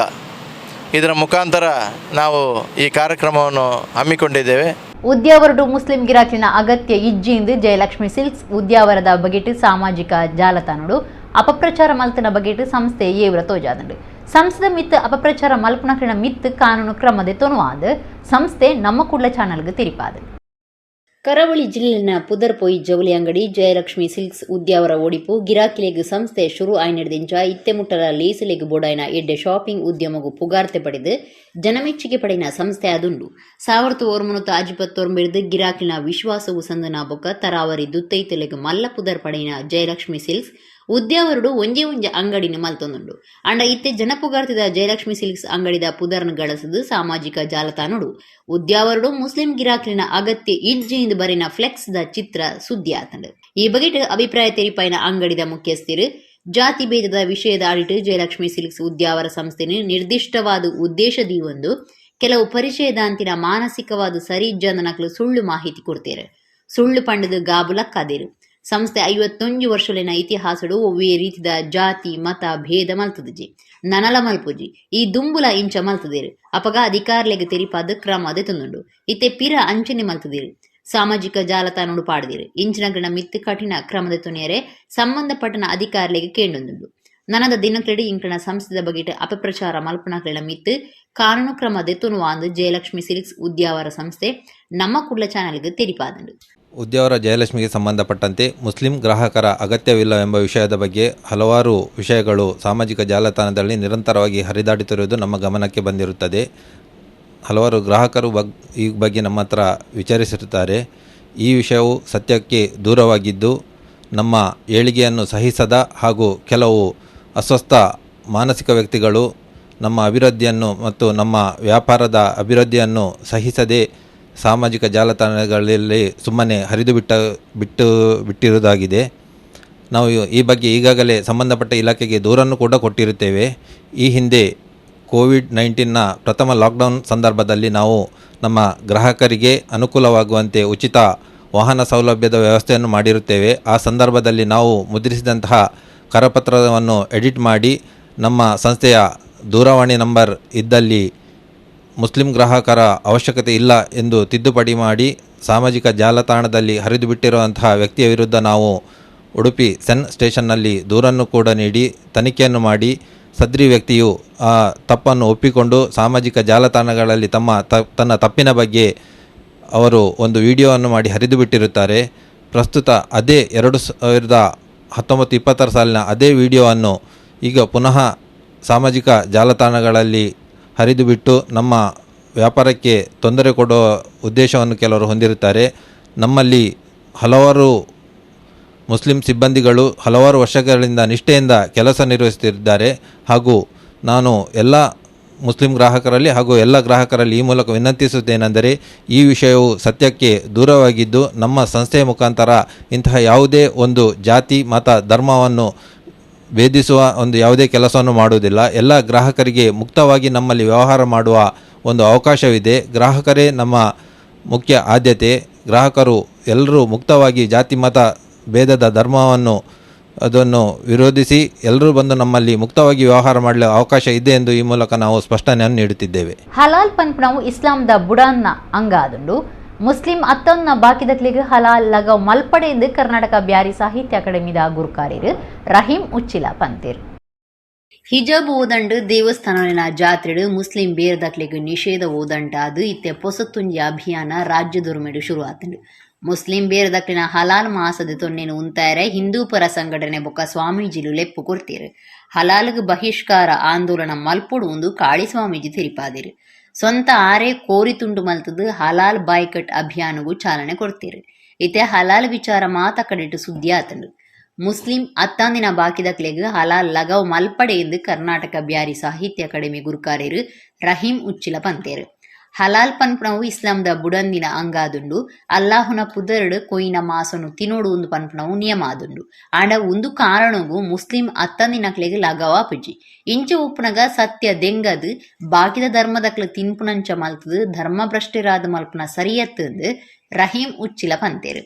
ಇದರ ಮುಖಾಂತರ ನಾವು ಈ ಕಾರ್ಯಕ್ರಮವನ್ನು ಹಮ್ಮಿಕೊಂಡಿದ್ದೇವೆ. ಉದ್ಯಾವರಡು ಮುಸ್ಲಿಂ ಗಿರಾಕಿನ ಅಗತ್ಯ ಇಜ್ಜಿಂದು ಜಯಲಕ್ಷ್ಮಿ ಸಿಲ್ಕ್ಸ್ ಉದ್ಯಾವರದ ಬಗೆಟ್ ಸಾಮಾಜಿಕ ಜಾಲತಾಣಡು ಅಪಪ್ರಚಾರ ಮಲ್ತನ ಬಗೆಟ್ ಸಂಸ್ಥೆ ಏವ್ರ ತೋಜಾದಂಡು. ಸಂಸ್ಥೆದ ಮಿತ್ ಅಪಪ್ರಚಾರ ಮಲ್ಪನಕ್ರಿನ ಮಿತ್ ಕಾನೂನು ಕ್ರಮದೆ ತೊನುವಾದ ಸಂಸ್ಥೆ ನಮ್ಮ ಕುಡ್ಲ ಚಾನಲ್ಗೆ ತಿರಿಪಾದ. ಕರಾವಳಿ ಜಿಲ್ಲೆನ ಪುದರ್ಪೊಯ್ ಜವಳಿ ಅಂಗಡಿ ಜಯಲಕ್ಷ್ಮಿ ಸಿಲ್ಕ್ಸ್ ಉದ್ಯಾವರ ಒಡಿಪು ಗಿರಾಕಿಲೆಗ್ ಸಂಸ್ಥೆ ಶುರು ಆಯ್ನೆಡ್ದಿಂಚ ಇತ್ತೆ ಮುಟ್ಟಲ ಲೀಸಲೆಗ್ ಬೋಡಾಯ್ನ ಎಡ್ಡೆ ಶಾಪಿಂಗ್ ಉದ್ಯಮಗು ಪುಗಾರ್ತೆ ಪಡೆದು ಜನಮೆಚ್ಚುಗೆ ಪಡೆಯಿನ ಸಂಸ್ಥೆ ಅದುಂಡು. 1959 ಗಿರಾಕಿನ ವಿಶ್ವಾಸವು ಸಂದನ ಬೊಕ್ಕ ತರಾವರಿ ದುತ್ತೈತಲೆಗ್ ಮಲ್ಲ ಪುದರ್ ಪಡೆಯಿನ ಜಯಲಕ್ಷ್ಮಿ ಸಿಲ್ಕ್ಸ್ ಉದ್ಯಾವರುಡು ಒಂಜೆ ಒಂಜೆ ಅಂಗಡಿನ ಮಲ್ತೊಂದುಂಡು. ಅಂಡ ಇತ್ತೆ ಜನಪುಗಾರ್ತಿದ ಜಯಲಕ್ಷ್ಮಿ ಸಿಲ್ಕ್ಸ್ ಅಂಗಡಿದ ಪುದರ್ನ ಗಳಸದು ಸಾಮಾಜಿಕ ಜಾಲತಾಣಡು ಉದ್ಯಾವರುಡು ಮುಸ್ಲಿಂ ಗಿರಾಕಿನ ಅಗತ್ಯ ಇಜ್ಜೆಯಿಂದ ಬರಿನ ಫ್ಲೆಕ್ಸ್ the ಚಿತ್ರ ಸುದ್ದಿ ಆತಂಡು. ಈ ಬಗೆಟ್ ಅಭಿಪ್ರಾಯ ತೆರಿಪಾಯಿನ ಅಂಗಡಿದ ಮುಖ್ಯಸ್ಥರು ಜಾತಿ ಭೇದದ ವಿಷಯದ ಅಡಿಟ್ ಜಯಲಕ್ಷ್ಮಿ ಸಿಲ್ಕ್ಸ್ ಉದ್ಯಾವರ ಸಂಸ್ಥೆನ ನಿರ್ದಿಷ್ಟವಾದ ಉದ್ದೇಶದಿ ಒಂದು ಕೆಲವು ಪರಿಚಯದಾಂತಿನ ಮಾನಸಿಕವಾದ ಸರಿ ಜನನಕ್ಲು ಸುಳ್ಳು ಮಾಹಿತಿ ಕೊಡ್ತೇರು, ಸುಳ್ಳು ಪಂಡದು ಗಾಬುಲಕ್ಕಾದೇರು. ಸಂಸ್ಥೆ 51 ವರ್ಷಲಿನ ಇತಿಹಾಸಡು ಒವ್ವೇ ರೀತಿದ ಜಾತಿ ಮತ ಭೇದ ಮಲ್ತದಜಿ ನನಲ ಮಲ್ಪುಜಿ ಈ ದುಂಬುಲ ಇಂಚ ಮಲ್ತದೇರು. ಅಪಗ ಅಧಿಕಾರಿಲೆಗ್ ತೆರಿಪಾದ ಕ್ರಮ ಅದೇ ತಂದುಂಡು. ಇತ್ತೆ ಪಿರ ಅಂಚನೆ ಮಲ್ತದೇರು, ಸಾಮಾಜಿಕ ಜಾಲತಾಣಡು ಪಾಡದಿರು. ಇಂಚಿನ ಗಣ ಮಿತ್ತು ಕಠಿಣ ಕ್ರಮದ ತುನಿಯರೆ ಸಂಬಂಧಪಟ್ಟನ ಅಧಿಕಾರಿಲೆಗ್ ಕೇಂಡೊಂದುಂಡು. ನನದ ದಿನಕ್ಲೆಡ್ ಇಂಕಣ ಸಂಸ್ಥೆದ ಬಗೆಟ್ ಅಪಪ್ರಚಾರ ಮಲ್ಪನಕ್ಲೆನ ಮಿತ್ತು ಕಾನೂನು ಕ್ರಮ ದೆತ್ತುನುವಾಂದು ಜಯಲಕ್ಷ್ಮಿ ಸಿಲ್ಕ್ಸ್ ಉದ್ಯಾವರ ಸಂಸ್ಥೆ ನಮ್ಮ ಕುಡ್ಲ ಚಾನೆಲ್ಗೆ ತೆರಿಪಾದಂಡು. ಉದ್ಯಾವರ ಜಯಲಕ್ಷ್ಮಿಗೆ ಸಂಬಂಧಪಟ್ಟಂತೆ ಮುಸ್ಲಿಂ ಗ್ರಾಹಕರ ಅಗತ್ಯವಿಲ್ಲವೆಂಬ ವಿಷಯದ ಬಗ್ಗೆ ಹಲವಾರು ವಿಷಯಗಳು ಸಾಮಾಜಿಕ ಜಾಲತಾಣದಲ್ಲಿ ನಿರಂತರವಾಗಿ ಹರಿದಾಡುತ್ತಿರುವುದು ನಮ್ಮ ಗಮನಕ್ಕೆ ಬಂದಿರುತ್ತದೆ. ಹಲವಾರು ಗ್ರಾಹಕರು ಈ ಬಗ್ಗೆ ನಮ್ಮ ಹತ್ರ ವಿಚಾರಿಸಿರುತ್ತಾರೆ. ಈ ವಿಷಯವು ಸತ್ಯಕ್ಕೆ ದೂರವಾಗಿದ್ದು ನಮ್ಮ ಏಳಿಗೆಯನ್ನು ಸಹಿಸದ ಹಾಗೂ ಕೆಲವು ಅಸ್ವಸ್ಥ ಮಾನಸಿಕ ವ್ಯಕ್ತಿಗಳು ನಮ್ಮ ಅಭಿವೃದ್ಧಿಯನ್ನು ಮತ್ತು ನಮ್ಮ ವ್ಯಾಪಾರದ ಅಭಿವೃದ್ಧಿಯನ್ನು ಸಹಿಸದೆ ಸಾಮಾಜಿಕ ಜಾಲತಾಣಗಳಲ್ಲಿ ಸುಮ್ಮನೆ ಹರಿದು ಬಿಟ್ಟಿರುವುದಾಗಿದೆ. ನಾವು ಈ ಬಗ್ಗೆ ಈಗಾಗಲೇ ಸಂಬಂಧಪಟ್ಟ ಇಲಾಖೆಗೆ ದೂರನ್ನು ಕೂಡ ಕೊಟ್ಟಿರುತ್ತೇವೆ. ಈ ಹಿಂದೆ ಕೋವಿಡ್-19ನ ಪ್ರಥಮ ಲಾಕ್ಡೌನ್ ಸಂದರ್ಭದಲ್ಲಿ ನಾವು ನಮ್ಮ ಗ್ರಾಹಕರಿಗೆ ಅನುಕೂಲವಾಗುವಂತೆ ಉಚಿತ ವಾಹನ ಸೌಲಭ್ಯದ ವ್ಯವಸ್ಥೆಯನ್ನು ಮಾಡಿರುತ್ತೇವೆ. ಆ ಸಂದರ್ಭದಲ್ಲಿ ನಾವು ಮುದ್ರಿಸಿದಂತಹ ಕರಪತ್ರವನ್ನು ಎಡಿಟ್ ಮಾಡಿ ನಮ್ಮ ಸಂಸ್ಥೆಯ ದೂರವಾಣಿ ನಂಬರ್ ಇದ್ದಲ್ಲಿ ಮುಸ್ಲಿಂ ಗ್ರಾಹಕರ ಅವಶ್ಯಕತೆ ಇಲ್ಲ ಎಂದು ತಿದ್ದುಪಡಿ ಮಾಡಿ ಸಾಮಾಜಿಕ ಜಾಲತಾಣದಲ್ಲಿ ಹರಿದು ಬಿಟ್ಟಿರುವಂತಹ ವ್ಯಕ್ತಿಯ ವಿರುದ್ಧ ನಾವು ಉಡುಪಿ ಸೆನ್ ಸ್ಟೇಷನ್ನಲ್ಲಿ ದೂರನ್ನು ಕೂಡ ನೀಡಿ ತನಿಖೆಯನ್ನು ಮಾಡಿ ಸದ್ರಿ ವ್ಯಕ್ತಿಯು ಆ ತಪ್ಪನ್ನು ಒಪ್ಪಿಕೊಂಡು ಸಾಮಾಜಿಕ ಜಾಲತಾಣಗಳಲ್ಲಿ ತನ್ನ ತಪ್ಪಿನ ಬಗ್ಗೆ ಅವರು ಒಂದು ವಿಡಿಯೋವನ್ನು ಮಾಡಿ ಹರಿದು ಬಿಟ್ಟಿರುತ್ತಾರೆ. ಪ್ರಸ್ತುತ ಅದೇ 2019-20 ಸಾಲಿನ ಅದೇ ವಿಡಿಯೋವನ್ನು ಈಗ ಪುನಃ ಸಾಮಾಜಿಕ ಜಾಲತಾಣಗಳಲ್ಲಿ ಹರಿದು ಬಿಟ್ಟು ನಮ್ಮ ವ್ಯಾಪಾರಕ್ಕೆ ತೊಂದರೆ ಕೊಡುವ ಉದ್ದೇಶವನ್ನು ಕೆಲವರು ಹೊಂದಿರುತ್ತಾರೆ. ನಮ್ಮಲ್ಲಿ ಹಲವಾರು ಮುಸ್ಲಿಂ ಸಿಬ್ಬಂದಿಗಳು ಹಲವಾರು ವರ್ಷಗಳಿಂದ ನಿಷ್ಠೆಯಿಂದ ಕೆಲಸ ನಿರ್ವಹಿಸುತ್ತಿದ್ದಾರೆ ಹಾಗೂ ನಾನು ಎಲ್ಲ ಮುಸ್ಲಿಂ ಗ್ರಾಹಕರಲ್ಲಿ ಹಾಗೂ ಎಲ್ಲ ಗ್ರಾಹಕರಲ್ಲಿ ಈ ಮೂಲಕ ವಿನಂತಿಸುತ್ತೇನೆಂದರೆ ಈ ವಿಷಯವು ಸತ್ಯಕ್ಕೆ ದೂರವಾಗಿದ್ದು ನಮ್ಮ ಸಂಸ್ಥೆಯ ಮುಖಾಂತರ ಇಂತಹ ಯಾವುದೇ ಒಂದು ಜಾತಿ ಮತ ಧರ್ಮವನ್ನು ಭೇದಿಸುವ ಒಂದು ಯಾವುದೇ ಕೆಲಸವನ್ನು ಮಾಡುವುದಿಲ್ಲ. ಎಲ್ಲ ಗ್ರಾಹಕರಿಗೆ ಮುಕ್ತವಾಗಿ ನಮ್ಮಲ್ಲಿ ವ್ಯವಹಾರ ಮಾಡುವ ಒಂದು ಅವಕಾಶವಿದೆ. ಗ್ರಾಹಕರೇ ನಮ್ಮ ಮುಖ್ಯ ಆದ್ಯತೆ. ಗ್ರಾಹಕರು ಎಲ್ಲರೂ ಮುಕ್ತವಾಗಿ ಜಾತಿ ಮತ ಭೇದದ ಧರ್ಮವನ್ನು ಅದನ್ನು ವಿರೋಧಿಸಿ ಎಲ್ಲರೂ ಬಂದು ನಮ್ಮಲ್ಲಿ ಮುಕ್ತವಾಗಿ ವ್ಯವಹಾರ ಮಾಡಲು ಅವಕಾಶ ಇದೆ ಎಂದು ಈ ಮೂಲಕ ನಾವು ಸ್ಪಷ್ಟನೆಯನ್ನು ನೀಡುತ್ತಿದ್ದೇವೆ. ಹಲಾಲ್ ಪನ್ಪುನವು ಇಸ್ಲಾಂದ ಬುಡಾನ್ನ ಅಂಗ ಆದುಂಡು. ಮುಸ್ಲಿಂ ಅತ್ತನ್ನ ಬಾಕಿದಕ್ಲಿಗೆ ಹಲಾಲ್ ಲಗವ್ ಮಲ್ಪಡೆ ಎಂದು ಕರ್ನಾಟಕ ಬ್ಯಾರಿ ಸಾಹಿತ್ಯ ಅಕಾಡೆಮಿದ ಗುರುಕಾರ್ಯರು ರಹೀಂ ಉಚ್ಚಿಲ ಪಂತೇರ್. ಹಿಜಾಬ್ ಓದಂಡು ದೇವಸ್ಥಾನಲಿನ ಜಾತ್ರೆಡು ಮುಸ್ಲಿಂ ಬೇರ್ದಕ್ಲಿಗೆ ನಿಷೇಧ ಓದಂಟಾದು ಇತ್ತೆ ಪೊಸತ್ತುಂಜಿ ಅಭಿಯಾನ ರಾಜ್ಯದೊರುಮೆಡು ಶುರು ಆತಂಡು. ಮುಸ್ಲಿಂ ಬೇರ್ದಕ್ಲಿನ ಹಲಾಲ್ ಮಾಸದ ತೊನ್ನೆನು ಉಂತಾರೆ ಹಿಂದೂ ಪರ ಸಂಘಟನೆ ಬೊಕ್ಕ ಸ್ವಾಮೀಜಿಲು ಲೆಪ್ಪು ಕೊಡ್ತೀರು. ಹಲಾಲ್ಗ್ ಬಹಿಷ್ಕಾರ ಆಂದೋಲನ ಮಲ್ಪೊಡು ಒಂದು ಕಾಳಿ ಸ್ವಾಮೀಜಿ ತಿರಿಪಾದಿರು. ಸ್ವಂತ ಆರೆ ಕೋರಿ ತುಂಡು ಮಲ್ತದು ಹಲಾಲ್ ಬಾಯ್ಕಟ್ ಅಭಿಯಾನಗೂ ಚಾಲನೆ ಕೊಡ್ತೀರು. ಇತ್ತೆ ಹಲಾಲ್ ವಿಚಾರ ಮಾತ ಕಡೆಟು ಸುದ್ದಿ ಆತಂಡು. ಮುಸ್ಲಿಂ ಅತ್ತಾಂದಿನ ಬಾಕಿದಕ್ಲೆಗ್ ಹಲಾಲ್ ಲಗವ್ ಮಲ್ಪಡೆ ಎಂದು ಕರ್ನಾಟಕ ಬ್ಯಾರಿ ಸಾಹಿತ್ಯ ಅಕಾಡೆಮಿ ಗುರುಕಾರ್ಯರು ರಹೀಂ ಉಚ್ಚಿಲ ಪಂತೇರು. ಹಲಾಲ್ ಪನ್ಪುನವು ಇಸ್ಲಾಂದ ಬುಡಂದಿನ ಅಂಗಾದುಂಡು. ಅಲ್ಲಾಹುನ ಪುದರ್ಡ್ ಕೊಯ್ನ ಮಾಸನು ತಿನೋಡು ಒಂದು ಪನ್ಪುನವು ನಿಯಮ ಆದುಂಡು. ಆಂಡ ಒಂದು ಕಾರಣಗೂ ಮುಸ್ಲಿಂ ಅತ್ತಂದಿನಕ್ಲೆಗ್ ಲಗವ ಪುಜಿ ಇಂಚ ಉಪ್ಪುನಗ ಸತ್ಯ ದೆಂಗದು ಬಾಕಿದ ಧರ್ಮದಕ್ಲು ತಿನ್ಪುನಂಚ ಮಲ್ತದು ಧರ್ಮ ಭ್ರಷ್ಟರಾದ ಮಲ್ಪುನ ಸರಿಯತ್ತಂದು ರಹೀಂ ಉಚ್ಚಿಲ ಪಂತೇರು.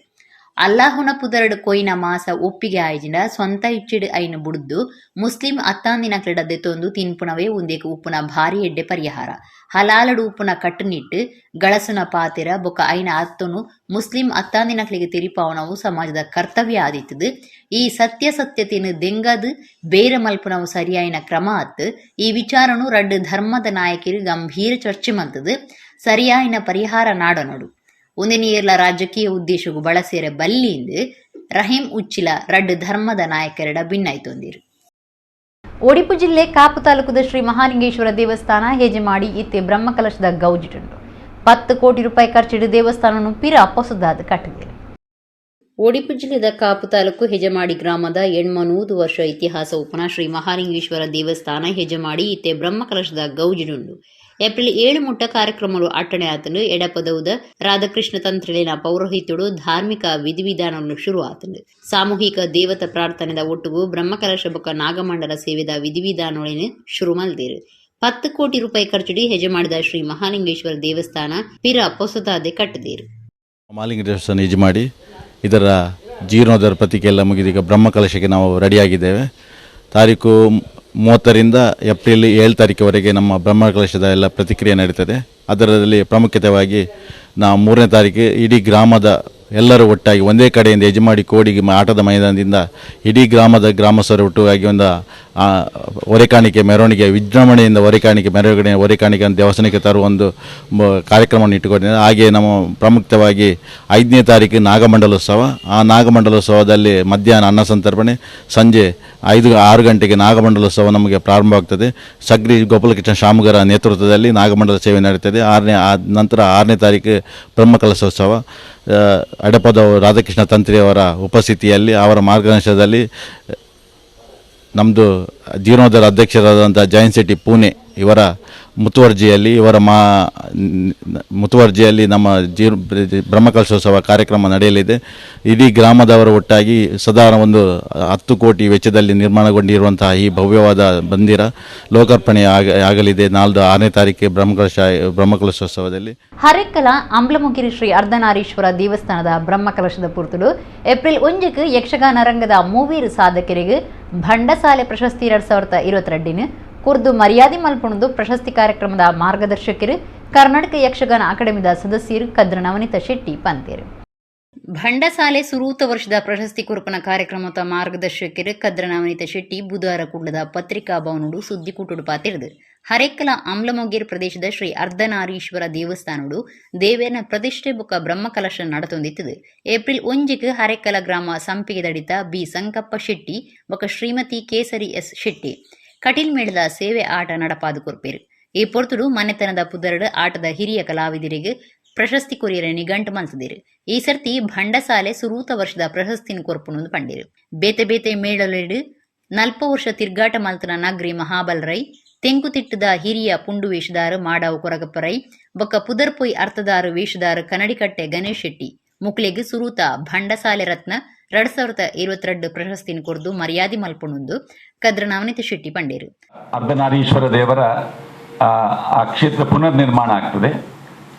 ಅಲ್ಲಾಹುನ ಪುದರ್ಡ್ ಕೊಯ್ನ ಮಾಸ ಒಪ್ಪಿಗೆ ಆಯ್ಜಿಂಡ ಸ್ವಂತ ಇಚ್ಚಿಡ್ ಐನು ಬುಡ್ದು ಮುಸ್ಲಿಂ ಅತ್ತಾಂದಿನ ಕ್ಲೆಡ ದೆತ್ತೊಂದು ತಿನ್ಪುನವೇ ಉಂದೇಕು ಉಪ್ಪುನ ಭಾರಿ ಎಡ್ಡೆ ಪರಿಹಾರ. ಹಲಾಲಡು ಉಪ್ಪುನ ಕಟ್ಟುನಿಟ್ಟು ಗಳಸುನ ಪಾತಿರ ಬೊಕ ಐನ ಅತ್ತನು ಮುಸ್ಲಿಂ ಅತ್ತಾಂದಿನಕ್ಲಿಗೆ ತೆರಿಪಾವನವು ಸಮಾಜದ ಕರ್ತವ್ಯ ಆದಿತ್ತದು. ಈ ಸತ್ಯ ಸತ್ಯತೆಯನ್ನು ದೆಂಗದು ಬೇರೆ ಮಲ್ಪುನವು ಸರಿಯಾಯಿನ ಕ್ರಮ ಅತ್ತು. ಈ ವಿಚಾರನು ರಡ್ಡು ಧರ್ಮದ ನಾಯಕರು ಗಂಭೀರ ಚರ್ಚೆ ಮಲ್ತದು ಸರಿಯಾಯಿನ ಪರಿಹಾರ ನಾಡನೋಡು. ಒಂದಿನ ರಾಜಕೀಯ ಉದ್ದೇಶಕ್ಕೂ ಬಳಸೇರೆ ಬಲ್ಲಿಂದು ರಹೀಂ ಉಚ್ಚಿಲ ರಡ್ಡು ಧರ್ಮದ ನಾಯಕರೆಡ ಭಿನ್ನಾಯ್ತೊಂದಿರು. ಒಡಿಪು ಜಿಲ್ಲೆ ಕಾಪು ತಾಲೂಕುದ ಶ್ರೀ ಮಹಾಲಿಂಗೇಶ್ವರ ದೇವಸ್ಥಾನ ಹೇಜಮಾಡಿ ಇತ್ತೆ ಬ್ರಹ್ಮಕಲಶದ ಗೌಜಿಟುಂಡು. 10 ಕೋಟಿ ರೂಪಾಯಿ ಖರ್ಚಿಡು ದೇವಸ್ಥಾನವನ್ನು ಪಿರ ಪೊಸದಾದ ಕಟ್ಟಿದೆ. ಒಡಿಪು ಜಿಲ್ಲೆದ ಕಾಪು ತಾಲೂಕು ಹೆಜಮಾಡಿ ಗ್ರಾಮದ 800 ವರ್ಷ ಇತಿಹಾಸ ಉಪನ ಶ್ರೀ ಮಹಾಲಿಂಗೇಶ್ವರ ದೇವಸ್ಥಾನ ಹೆಜಮಾಡಿ ಇತ್ತೆ ಬ್ರಹ್ಮಕಲಶದ ಗೌಜಿಡುಂಡು. ಏಪ್ರಿಲ್ 7 ಮುಟ್ಟ ಕಾರ್ಯಕ್ರಮಗಳು ಅಟ್ಟಣೆ ಆತನು. ಎಡಪದೌದ ರಾಧಾಕೃಷ್ಣ ತಂತ್ರಿಲಿನ ಪೌರೋಹಿತ್ಯಡು ಧಾರ್ಮಿಕ ವಿಧಿವಿಧಾನವನ್ನು ಶುರು ಆತನು. ಸಾಮೂಹಿಕ ದೇವತಾ ಪ್ರಾರ್ಥನೆದ ಒಟ್ಟುಗು ಬ್ರಹ್ಮಕಲಶ ಬೊಕ್ಕ ನಾಗಮಂಡಲ ಸೇವೆದ ವಿಧಿವಿಧಾನಗಳನ್ನು ಶುರು ಮಲ್ದಿರು. 10 ಕೋಟಿ ರೂಪಾಯಿ ಖರ್ಚುಡಿ ಹೆಜಮಾಡಿದ ಶ್ರೀ ಮಹಾಲಿಂಗೇಶ್ವರ ದೇವಸ್ಥಾನ ಪಿರ ಪೊಸತಾದೆ ಕಟ್ಟದಿರು. ಮಹಾಲಿಂಗ ದೇವಸ್ಥಾನ ಹೆಜಮಾಡಿ ಇದರ ಜೀರ್ಣೋದ್ಧಾರ ಪ್ರತಿಕೆ ಎಲ್ಲ ಮುಗಿದೀಗ ಬ್ರಹ್ಮಕಲಶಕ್ಕೆ ನಾವು ರೆಡಿಯಾಗಿದ್ದೇವೆ. ತಾರೀಕು 30ರಿಂದ ಏಪ್ರಿಲ್ 7 ತಾರೀಕುವರೆಗೆ ನಮ್ಮ ಬ್ರಹ್ಮಕಲಶದ ಎಲ್ಲ ಪ್ರತಿಕ್ರಿಯೆ ನಡೀತದೆ. ಅದರಲ್ಲಿ ಪ್ರಾಮುಖ್ಯತೆಯಾಗಿ ನಾವು 3ನೇ ತಾರೀಕು ಇಡೀ ಗ್ರಾಮದ ಎಲ್ಲರೂ ಒಟ್ಟಾಗಿ ಒಂದೇ ಕಡೆಯಿಂದ ಯಜಮಾಡಿ ಕೋಡಿಗೆ ಆಟದ ಮೈದಾನದಿಂದ ಇಡೀ ಗ್ರಾಮದ ಗ್ರಾಮಸ್ಥರು ಒಟ್ಟಾಗಿ ಒಂದು ಹೊರೆಕಾಣಿಕೆ ಮೆರವಣಿಗೆ ವಿಜೃಂಭಣೆಯಿಂದ ಹೊರೆಕಾಣಿಕೆ ಮೆರವಣಿಗೆ ಹೊರೆಕಾಣಿಕೆ ದೇವಸ್ಥಾನಕ್ಕೆ ತರುವ ಒಂದು ಕಾರ್ಯಕ್ರಮವನ್ನು ಇಟ್ಟುಕೊಂಡಿದ್ದಾರೆ. ಹಾಗೆಯೇ ನಮ್ಮ ಪ್ರಾಮುಖ್ಯವಾಗಿ 5ನೇ ತಾರೀಕು ನಾಗಮಂಡಲೋತ್ಸವ. ಆ ನಾಗಮಂಡಲೋತ್ಸವದಲ್ಲಿ ಮಧ್ಯಾಹ್ನ ಅನ್ನ ಸಂತರ್ಪಣೆ, ಸಂಜೆ 5-6 ಗಂಟೆಗೆ ನಾಗಮಂಡಲೋತ್ಸವ ನಮಗೆ ಪ್ರಾರಂಭವಾಗ್ತದೆ. ಸಗ್ರಿ ಗೋಪಾಲಕೃಷ್ಣ ಶಾಮುಗರ ನೇತೃತ್ವದಲ್ಲಿ ನಾಗಮಂಡಲ ಸೇವೆ ನಡೀತದೆ. ನಂತರ 6ನೇ ತಾರೀಕು ಬ್ರಹ್ಮಕಲಶೋತ್ಸವ ಅಡಪದ ರಾಧಾಕೃಷ್ಣ ತಂತ್ರಿಯವರ ಉಪಸ್ಥಿತಿಯಲ್ಲಿ ಅವರ ಮಾರ್ಗದರ್ಶನದಲ್ಲಿ ನಮ್ಮದು ಜೀರ್ಣೋದ್ಧಾರ ಅಧ್ಯಕ್ಷರಾದಂಥ ಜಯಂತ್ ಶೆಟ್ಟಿ ಪುಣೆ ಇವರ ಮುತುವರ್ಜಿಯಲ್ಲಿ ಇವರ ಮುತುವರ್ಜಿಯಲ್ಲಿ ನಮ್ಮ ಬ್ರಹ್ಮಕಲಶೋತ್ಸವ ಕಾರ್ಯಕ್ರಮ ನಡೆಯಲಿದೆ. ಇಡೀ ಗ್ರಾಮದವರು ಒಟ್ಟಾಗಿ ಸಾಧಾರಣ ಒಂದು 10 ಕೋಟಿ ವೆಚ್ಚದಲ್ಲಿ ನಿರ್ಮಾಣಗೊಂಡಿರುವಂತಹ ಈ ಭವ್ಯವಾದ ಮಂದಿರ ಲೋಕಾರ್ಪಣೆ ಆಗಲಿದೆ 4-6ನೇ ತಾರೀಕಿಗೆ ಬ್ರಹ್ಮಕಲಶೋತ್ಸವದಲ್ಲಿ. ಹರೇಕಲ ಅಂಬ್ಲಮುಗಿರಿ ಶ್ರೀ ಅರ್ಧನಾರೀಶ್ವರ ದೇವಸ್ಥಾನದ ಬ್ರಹ್ಮಕಲಶದ ಪೂರ್ತುಡು ಏಪ್ರಿಲ್ 1ಕ್ಕೆ ಯಕ್ಷಗಾನ ರಂಗದ ಮೂವೀರು ಸಾಧಕರಿಗೆ ಭಂಡಸಾಲೆ ಪ್ರಶಸ್ತಿ 2022 ಕುರ್ದು ಮರ್ಯಾದೆ ಮಲ್ಪುಣದು ಪ್ರಶಸ್ತಿ ಕಾರ್ಯಕ್ರಮದ ಮಾರ್ಗದರ್ಶಕರು ಕರ್ನಾಟಕ ಯಕ್ಷಗಾನ ಅಕಾಡೆಮಿದ ಸದಸ್ಯರು ಕದ್ರ ನವನಿತ ಶೆಟ್ಟಿ ಪಂತೇರು. ಭಂಡಸಾಲೆ ಸುರೂತ ವರ್ಷದ ಪ್ರಶಸ್ತಿ ಕುರುಪನ ಕಾರ್ಯಕ್ರಮದ ಮಾರ್ಗದರ್ಶಕರು ಕದ್ರ ನವನಿತ ಶೆಟ್ಟಿ ಬುಧವಾರ ಕುಡ್ಲದ ಪತ್ರಿಕಾ ಭವನಡು ಸುದ್ದಿಕೂಟುಡು ಪಾತಿರ್ದು. ಹರೇಕಲ ಅಮ್ಲಮೊಗೇರ್ ಪ್ರದೇಶದ ಶ್ರೀ ಅರ್ಧನಾರೀಶ್ವರ ದೇವಸ್ಥಾನಡು ದೇವೇನ ಪ್ರತಿಷ್ಠೆ ಬೊಕ್ಕ ಬ್ರಹ್ಮಕಲಶ ನಡತೊಂದಿತ್ತದು. ಏಪ್ರಿಲ್ 1ಕ್ಕೆ ಹರೇಕಲ ಗ್ರಾಮ ಸಂಪಿಗೆದಡಿತ ಬಿ ಸಂಕಪ್ಪ ಶೆಟ್ಟಿ ಬೊಕ್ಕ ಶ್ರೀಮತಿ ಕೇಸರಿ ಎಸ್ ಶೆಟ್ಟಿ ಕಟೀಲ್ ಮೇಳದ ಸೇವೆ ಆಟ ನಡಪಾದು ಕೊರ್ಪೇರು. ಈ ಪೊರ್ತುಡು ಮನೆತನದ ಪುದರಡು ಆಟದ ಹಿರಿಯ ಕಲಾವಿದರಿಗೆ ಪ್ರಶಸ್ತಿ ಕೊರಿಯರ ನಿಘಂಟು ಮಲ್ತದಿರು. ಈ ಸರ್ತಿ ಭಂಡಸಾಲೆ ಸುರೂತ ವರ್ಷದ ಪ್ರಶಸ್ತಿನ ಕೊರ್ಪುನು ಪಂಡಿರು. ಬೇತೆ ಬೇತೆ ಮೇಳಲೆಡು 40 ವರ್ಷ ತಿರ್ಗಾಟ ಮಲ್ತನ ನಗ್ರಿ ಮಹಾಬಲ್ ರೈ, ತೆಂಕುತಿಟ್ಟದ ಹಿರಿಯ ಪುಂಡು ವೇಷದಾರು ಮಾಡಾವು ಕೊರಗಪ್ಪ ರೈ, ಬೊಕ್ಕ ಪುದರ್ಪೊಯ್ ಅರ್ಥದಾರು ವೇಷದಾರು ಕನ್ನಡಿಕಟ್ಟೆ ಗಣೇಶ್ ಶೆಟ್ಟಿ ಮುಕ್ಲೆಗ್ ಸುರೂತ ಭಂಡಸಾಲೆ ರತ್ನ 2022 ಪ್ರಶಸ್ತಿನ ಕೊರ್ದು ಮರ್ಯಾದೆ ಮಲ್ಪುಣುಂದು ಕದ್ರ ನವನಿತ ಶೆಟ್ಟಿ ಪಂಡೇರು. ಅರ್ಧನಾರೀಶ್ವರ ದೇವರ ಆ ಕ್ಷೇತ್ರ ಪುನರ್ ನಿರ್ಮಾಣ ಆಗ್ತದೆ.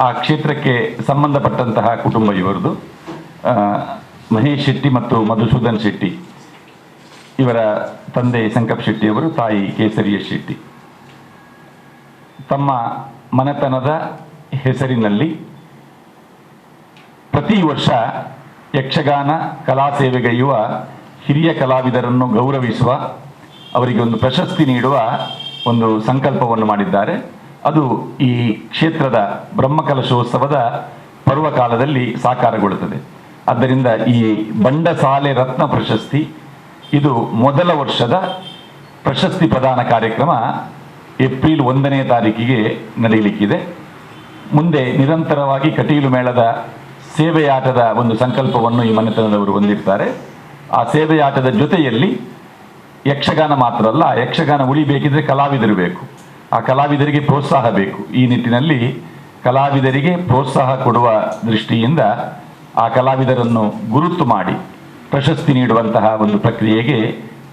ಆ ಕ್ಷೇತ್ರಕ್ಕೆ ಸಂಬಂಧಪಟ್ಟಂತಹ ಕುಟುಂಬ ಇವರದು. ಮಹೇಶ್ ಶೆಟ್ಟಿ ಮತ್ತು ಮಧುಸೂದನ್ ಶೆಟ್ಟಿ ಇವರ ತಂದೆ ಸಂಕಪ್ ಶೆಟ್ಟಿಯವರು, ತಾಯಿ ಕೇಸರಿಯ ಶೆಟ್ಟಿ. ತಮ್ಮ ಮನೆತನದ ಹೆಸರಿನಲ್ಲಿ ಪ್ರತಿ ವರ್ಷ ಯಕ್ಷಗಾನ ಕಲಾ ಸೇವೆಗೈಯುವ ಹಿರಿಯ ಕಲಾವಿದರನ್ನು ಗೌರವಿಸುವ, ಅವರಿಗೆ ಒಂದು ಪ್ರಶಸ್ತಿ ನೀಡುವ ಒಂದು ಸಂಕಲ್ಪವನ್ನು ಮಾಡಿದ್ದಾರೆ. ಅದು ಈ ಕ್ಷೇತ್ರದ ಬ್ರಹ್ಮಕಲಶೋತ್ಸವದ ಪರ್ವಕಾಲದಲ್ಲಿ ಸಾಕಾರಗೊಳ್ಳುತ್ತದೆ. ಆದ್ದರಿಂದ ಈ ಬಂಡಸಾಲೆ ರತ್ನ ಪ್ರಶಸ್ತಿ ಇದು ಮೊದಲ ವರ್ಷದ ಪ್ರಶಸ್ತಿ ಪ್ರದಾನ ಕಾರ್ಯಕ್ರಮ ಏಪ್ರಿಲ್ 1ನೇ ತಾರೀಕಿಗೆ ನಡೆಯಲಿಕ್ಕಿದೆ. ಮುಂದೆ ನಿರಂತರವಾಗಿ ಕಟೀಲು ಮೇಳದ ಸೇವೆಯಾಟದ ಒಂದು ಸಂಕಲ್ಪವನ್ನು ಈ ಮನೆತನದವರು ಹೊಂದಿರ್ತಾರೆ. ಆ ಸೇವೆಯಾಟದ ಜೊತೆಯಲ್ಲಿ ಯಕ್ಷಗಾನ ಮಾತ್ರ ಅಲ್ಲ, ಯಕ್ಷಗಾನ ಉಳಿಬೇಕಿದ್ರೆ ಕಲಾವಿದರು ಬೇಕು, ಆ ಕಲಾವಿದರಿಗೆ ಪ್ರೋತ್ಸಾಹ ಬೇಕು. ಈ ನಿಟ್ಟಿನಲ್ಲಿ ಕಲಾವಿದರಿಗೆ ಪ್ರೋತ್ಸಾಹ ಕೊಡುವ ದೃಷ್ಟಿಯಿಂದ ಆ ಕಲಾವಿದರನ್ನು ಗುರುತು ಮಾಡಿ ಪ್ರಶಸ್ತಿ ನೀಡುವಂತಹ ಒಂದು ಪ್ರಕ್ರಿಯೆಗೆ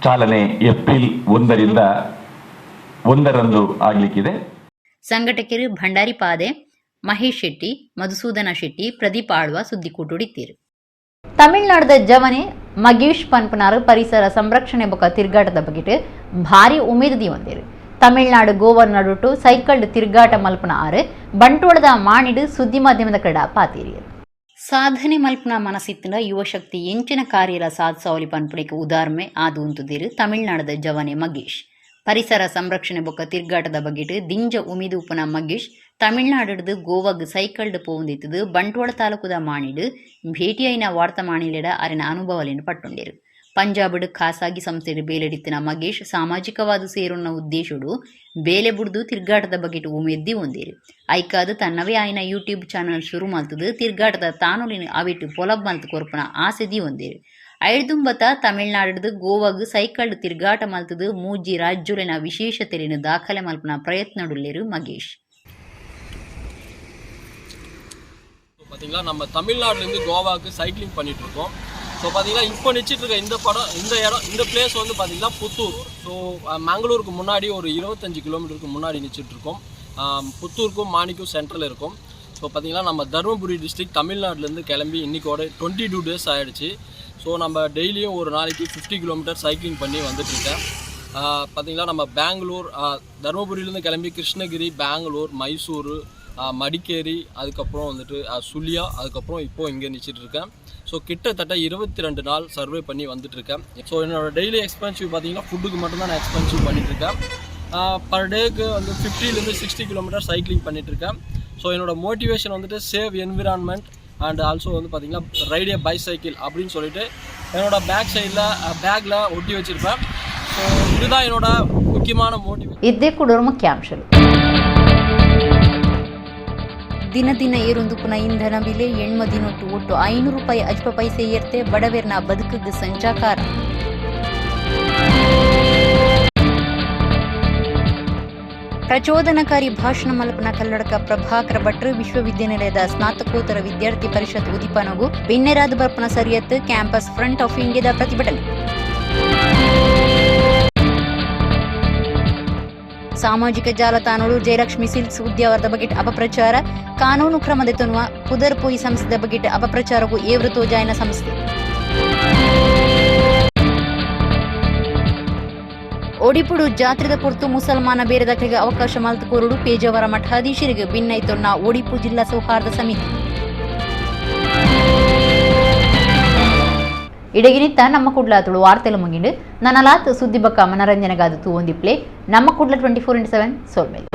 ಚಾಲನೆ ಏಪ್ರಿಲ್ 1ರಂದು ಆಗಲಿಕ್ಕಿದೆ. ಸಂಘಟಕರು ಭಂಡಾರಿ ಪಾದೆ, ಮಹೇಶ್ ಶೆಟ್ಟಿ, ಮಧುಸೂದನ ಶೆಟ್ಟಿ, ಪ್ರದೀಪ್ ಆಳ್ವ ಸುದ್ದಿಕೂಟುಡಿತ್ತೀರು. ತಮಿಳುನಾಡದ ಜವನೆ ಮಗೇಶ್ ಪನ್ಪನಾರು ಪರಿಸರ ಸಂರಕ್ಷಣೆ ಬೊಕ ತಿರುಗಾಟದ ಬಗೆಟ್ ಭಾರಿ ಉಮೇದು ದಿವಂದೇರು. ತಮಿಳುನಾಡು ಗೋವಾ ನಡುಟು ಸೈಕಲ್ ತಿರುಗಾಟ ಮಲ್ಪನ ಆರು ಬಂಟ್ವಾಳದ ಮಾಣಿಡು ಸುದ್ದಿ ಮಾಧ್ಯಮದ ಕಡ ಪಾತೀರಿಯರು. ಸಾಧನೆ ಮಲ್ಪನ ಮನಸ್ಸಿತ್ತಿನ ಯುವಶಕ್ತಿ ಎಂಚಿನ ಕಾರ್ಯರ ಸಾಧಿಸವಲಿ ಪನ್ಪುಣಿಕೆ ಉದಾರ್ಮೆ ಆದು ಉಂತುದಿರು ತಮಿಳುನಾಡದ ಜವನೆ ಮಗೇಶ್. ಪರಿಸರ ಸಂರಕ್ಷಣೆ ಬೊಕ್ಕ ತಿರುಗಾಟದ ಬಗೆಟ್ ದಿಂಜ ಉಮಿದು ಉಪನ ಮಗೇಶ್ ತಮಿಳ್ನಾಡಿಡ್ದು ಗೋವಾಗ್ ಸೈಕಲ್ಡ್ ಪೋವಂದಿತ್ತದು ಬಂಟ್ವಾಳ ತಾಲೂಕುದ ಮಾಣಿಡು ಭೇಟಿಯಾಯಿನ ವಾರ್ತಾ ಮಾಣಿಲೆಡ ಅರಿನ ಅನುಭವಲೇನು ಪಟ್ಟುಂಡೇರು. ಪಂಜಾಬ್ಡ್ ಖಾಸಗಿ ಸಂಸ್ಥೆಡ್ ಬೇಲೆಡಿತ್ತಿನ ಮಗೇಶ್ ಸಾಮಾಜಿಕವಾದ ಸೇರುನ್ನ ಉದ್ದೇಶಡು ಬೇಲೆ ಬುಡ್ದು ತಿರ್ಗಾಟದ ಬಗೆಟ್ ಉಮೇದ್ದಿ ಒಂದೇರು. ಐಕಾದ್ ತನ್ನವೇ ಆಯ್ನ ಯೂಟ್ಯೂಬ್ ಚಾನಲ್ ಶುರು ಮಲ್ತದು ತಿರ್ಗಾಟದ ತಾನೊಲಿನ ಅವಿಟ್ಟು ಪೊಲಬ್ ಮಲ್ತು ಕೊರ್ಪುನ ಆಸೆದಿ ಒಂದೇರು. ಐಡ್ದುಂಬತ ತಮಿಳ್ನಾಡಿಡ್ದು ಗೋವಾಗ್ ಸೈಕಲ್ಡ್ ತಿರ್ಗಾಟ ಮಲ್ತದು ಮೂಜಿ ರಾಜ್ಯುಲೆನ ವಿಶೇಷತೆಲೆನ್ ದಾಖಲೆ ಮಲ್ಪುನ ಪ್ರಯತ್ನಡುಲ್ಲೆರು ಮಗೇಶ್. பார்த்தீங்களா, நம்ம தமிழ்நாட்டிலேருந்து கோவாவுக்கு சைக்கிளிங் பண்ணிகிட்ருக்கோம். ஸோ பார்த்தீங்கன்னா இப்போ நிச்சிட்டு இருக்க இந்த படம், இந்த இடம், இந்த பிளேஸ் வந்து பார்த்தீங்கன்னா புத்தூர். ஸோ மங்களூருக்கு முன்னாடி ஒரு 25 கிலோமீட்டருக்கு முன்னாடி நிச்சிட்ருக்கோம். புத்தூருக்கும் மாணிக்கும் சென்ட்ரல் இருக்கும். ஸோ பார்த்தீங்கன்னா நம்ம தருமபுரி டிஸ்ட்ரிக்ட் தமிழ்நாட்டிலேருந்து கிளம்பி இன்றைக்கோட 22 டேஸ் ஆகிடுச்சு. ஸோ நம்ம டெய்லியும் ஒரு நாளைக்கு 50 கிலோமீட்டர் சைக்கிளிங் பண்ணி வந்துட்டுருக்கேன். பார்த்தீங்கன்னா நம்ம பெங்களூர், தருமபுரியிலேருந்து கிளம்பி கிருஷ்ணகிரி, பெங்களூர், மைசூர், மடிக்கேரி, அதுக்கப்புறம் வந்துட்டு சுள்ளியா, அதுக்கப்புறம் இப்போது இங்கே நிச்சிட்டு இருக்கேன். ஸோ கிட்டத்தட்ட 22 நாள் சர்வே பண்ணி வந்துட்டுருக்கேன். ஸோ என்னோடய டெய்லி எக்ஸ்பென்சிவ் பார்த்தீங்கன்னா ஃபுட்டுக்கு மட்டும்தான் நான் எக்ஸ்பென்சிவ் பண்ணிகிட்ருக்கேன். பர் டேக்கு வந்து 50லேருந்து 60 கிலோமீட்டர் சைக்கிளிங் பண்ணிகிட்ருக்கேன். ஸோ என்னோடய மோட்டிவேஷன் வந்துட்டு சேவ் என்விரான்மெண்ட் அண்ட் ஆல்சோ வந்து பார்த்திங்கன்னா ரைட் ஏ பைசைக்கிள் அப்படின்னு சொல்லிட்டு என்னோடய பேக் சைடில் பேக்கில் ஒட்டி வச்சுருப்பேன். ஸோ இதுதான் என்னோடய முக்கியமான மோட்டிவேஷன். ಇದ್ದೇ ಕೂಡ ಮುಖ್ಯಾಂಶಗಳು. ದಿನ ದಿನ ಏರೊಂದುಪುನ ಇಂಧನ ಬಿಲೆ ಎಣ್ಮ ದಿನೊಟ್ಟು ಒಟ್ಟು 500 ರೂಪಾಯಿ ಅಜ್ಪ ಪೈಸೆ ಏರ್ತೆ ಬಡವೆರ್ನ ಬದುಕುಗ್ ಸಂಚಾಕಾರ. ಪ್ರಚೋದನಕಾರಿ ಭಾಷಣ ಮಲ್ಪನ ಕಲ್ಲಡಕ ಪ್ರಭಾಕರ ಭಟ್ರು ವಿಶ್ವವಿದ್ಯಾನಿಲಯದ ಸ್ನಾತಕೋತ್ತರ ವಿದ್ಯಾರ್ಥಿ ಪರಿಷತ್ ಉದಿಪನಗು ಬಿನ್ನೆರಾದ ಬರ್ಪನ ಸರಿಯತ್ ಕ್ಯಾಂಪಸ್ ಫ್ರಂಟ್ ಆಫ್ ಇಂಡಿಯಾದ ಪ್ರತಿಭಟನೆ. ಸಾಮಾಜಿಕ ಜಾಲತಾಣಗಳು ಜಯಲಕ್ಷ್ಮಿ ಸಿಲ್ಕ್ಸ್ ಉದ್ಯಾವರದ ಬಗ್ಗೆ ಅಪಪ್ರಚಾರ, ಕಾನೂನು ಕ್ರಮ ದೆತೊನುವ ಪುದರ್ಪೋಯಿ ಸಂಸ್ಥೆದ ಬಗ್ಗೆ ಅಪಪ್ರಚಾರಕ್ಕೂ ಏವ್ರು ತೋಜಾಯಿನ ಸಂಸ್ಥೆ. ಒಡಿಪುಡು ಜಾತ್ರೆದ ಪೊರ್ತು ಮುಸಲ್ಮಾನ ಬೇರೆದಕ್ಲೆಗ್ ಅವಕಾಶ ಮಲ್ತ್ ಕೋರುಡು ಪೇಜಾವರ ಮಠಾಧೀಶರಿಗೆ ಬಿನ್ನೈತೊನ್ನ ಒಡಿಪು ಜಿಲ್ಲಾ ಸೌಹಾರ್ದ ಸಮಿತಿ. ಇಡಗಿನಿತ್ತ ನಮ್ಮ ಕುಡ್ಲ ತುಳು ವಾರ್ತೆಲು ಮುಗಿಂಡು ನನಲಾತ್ ಸುದ್ದಿ ಬಕ್ಕ ಮನರಂಜನೆಗಾದ ತೂವೊಂದಿಪ್ಲೆ ನಮ್ಮ ಕುಡ್ಲ 24x7 ಸೋಲ್ಮೇಲೆ.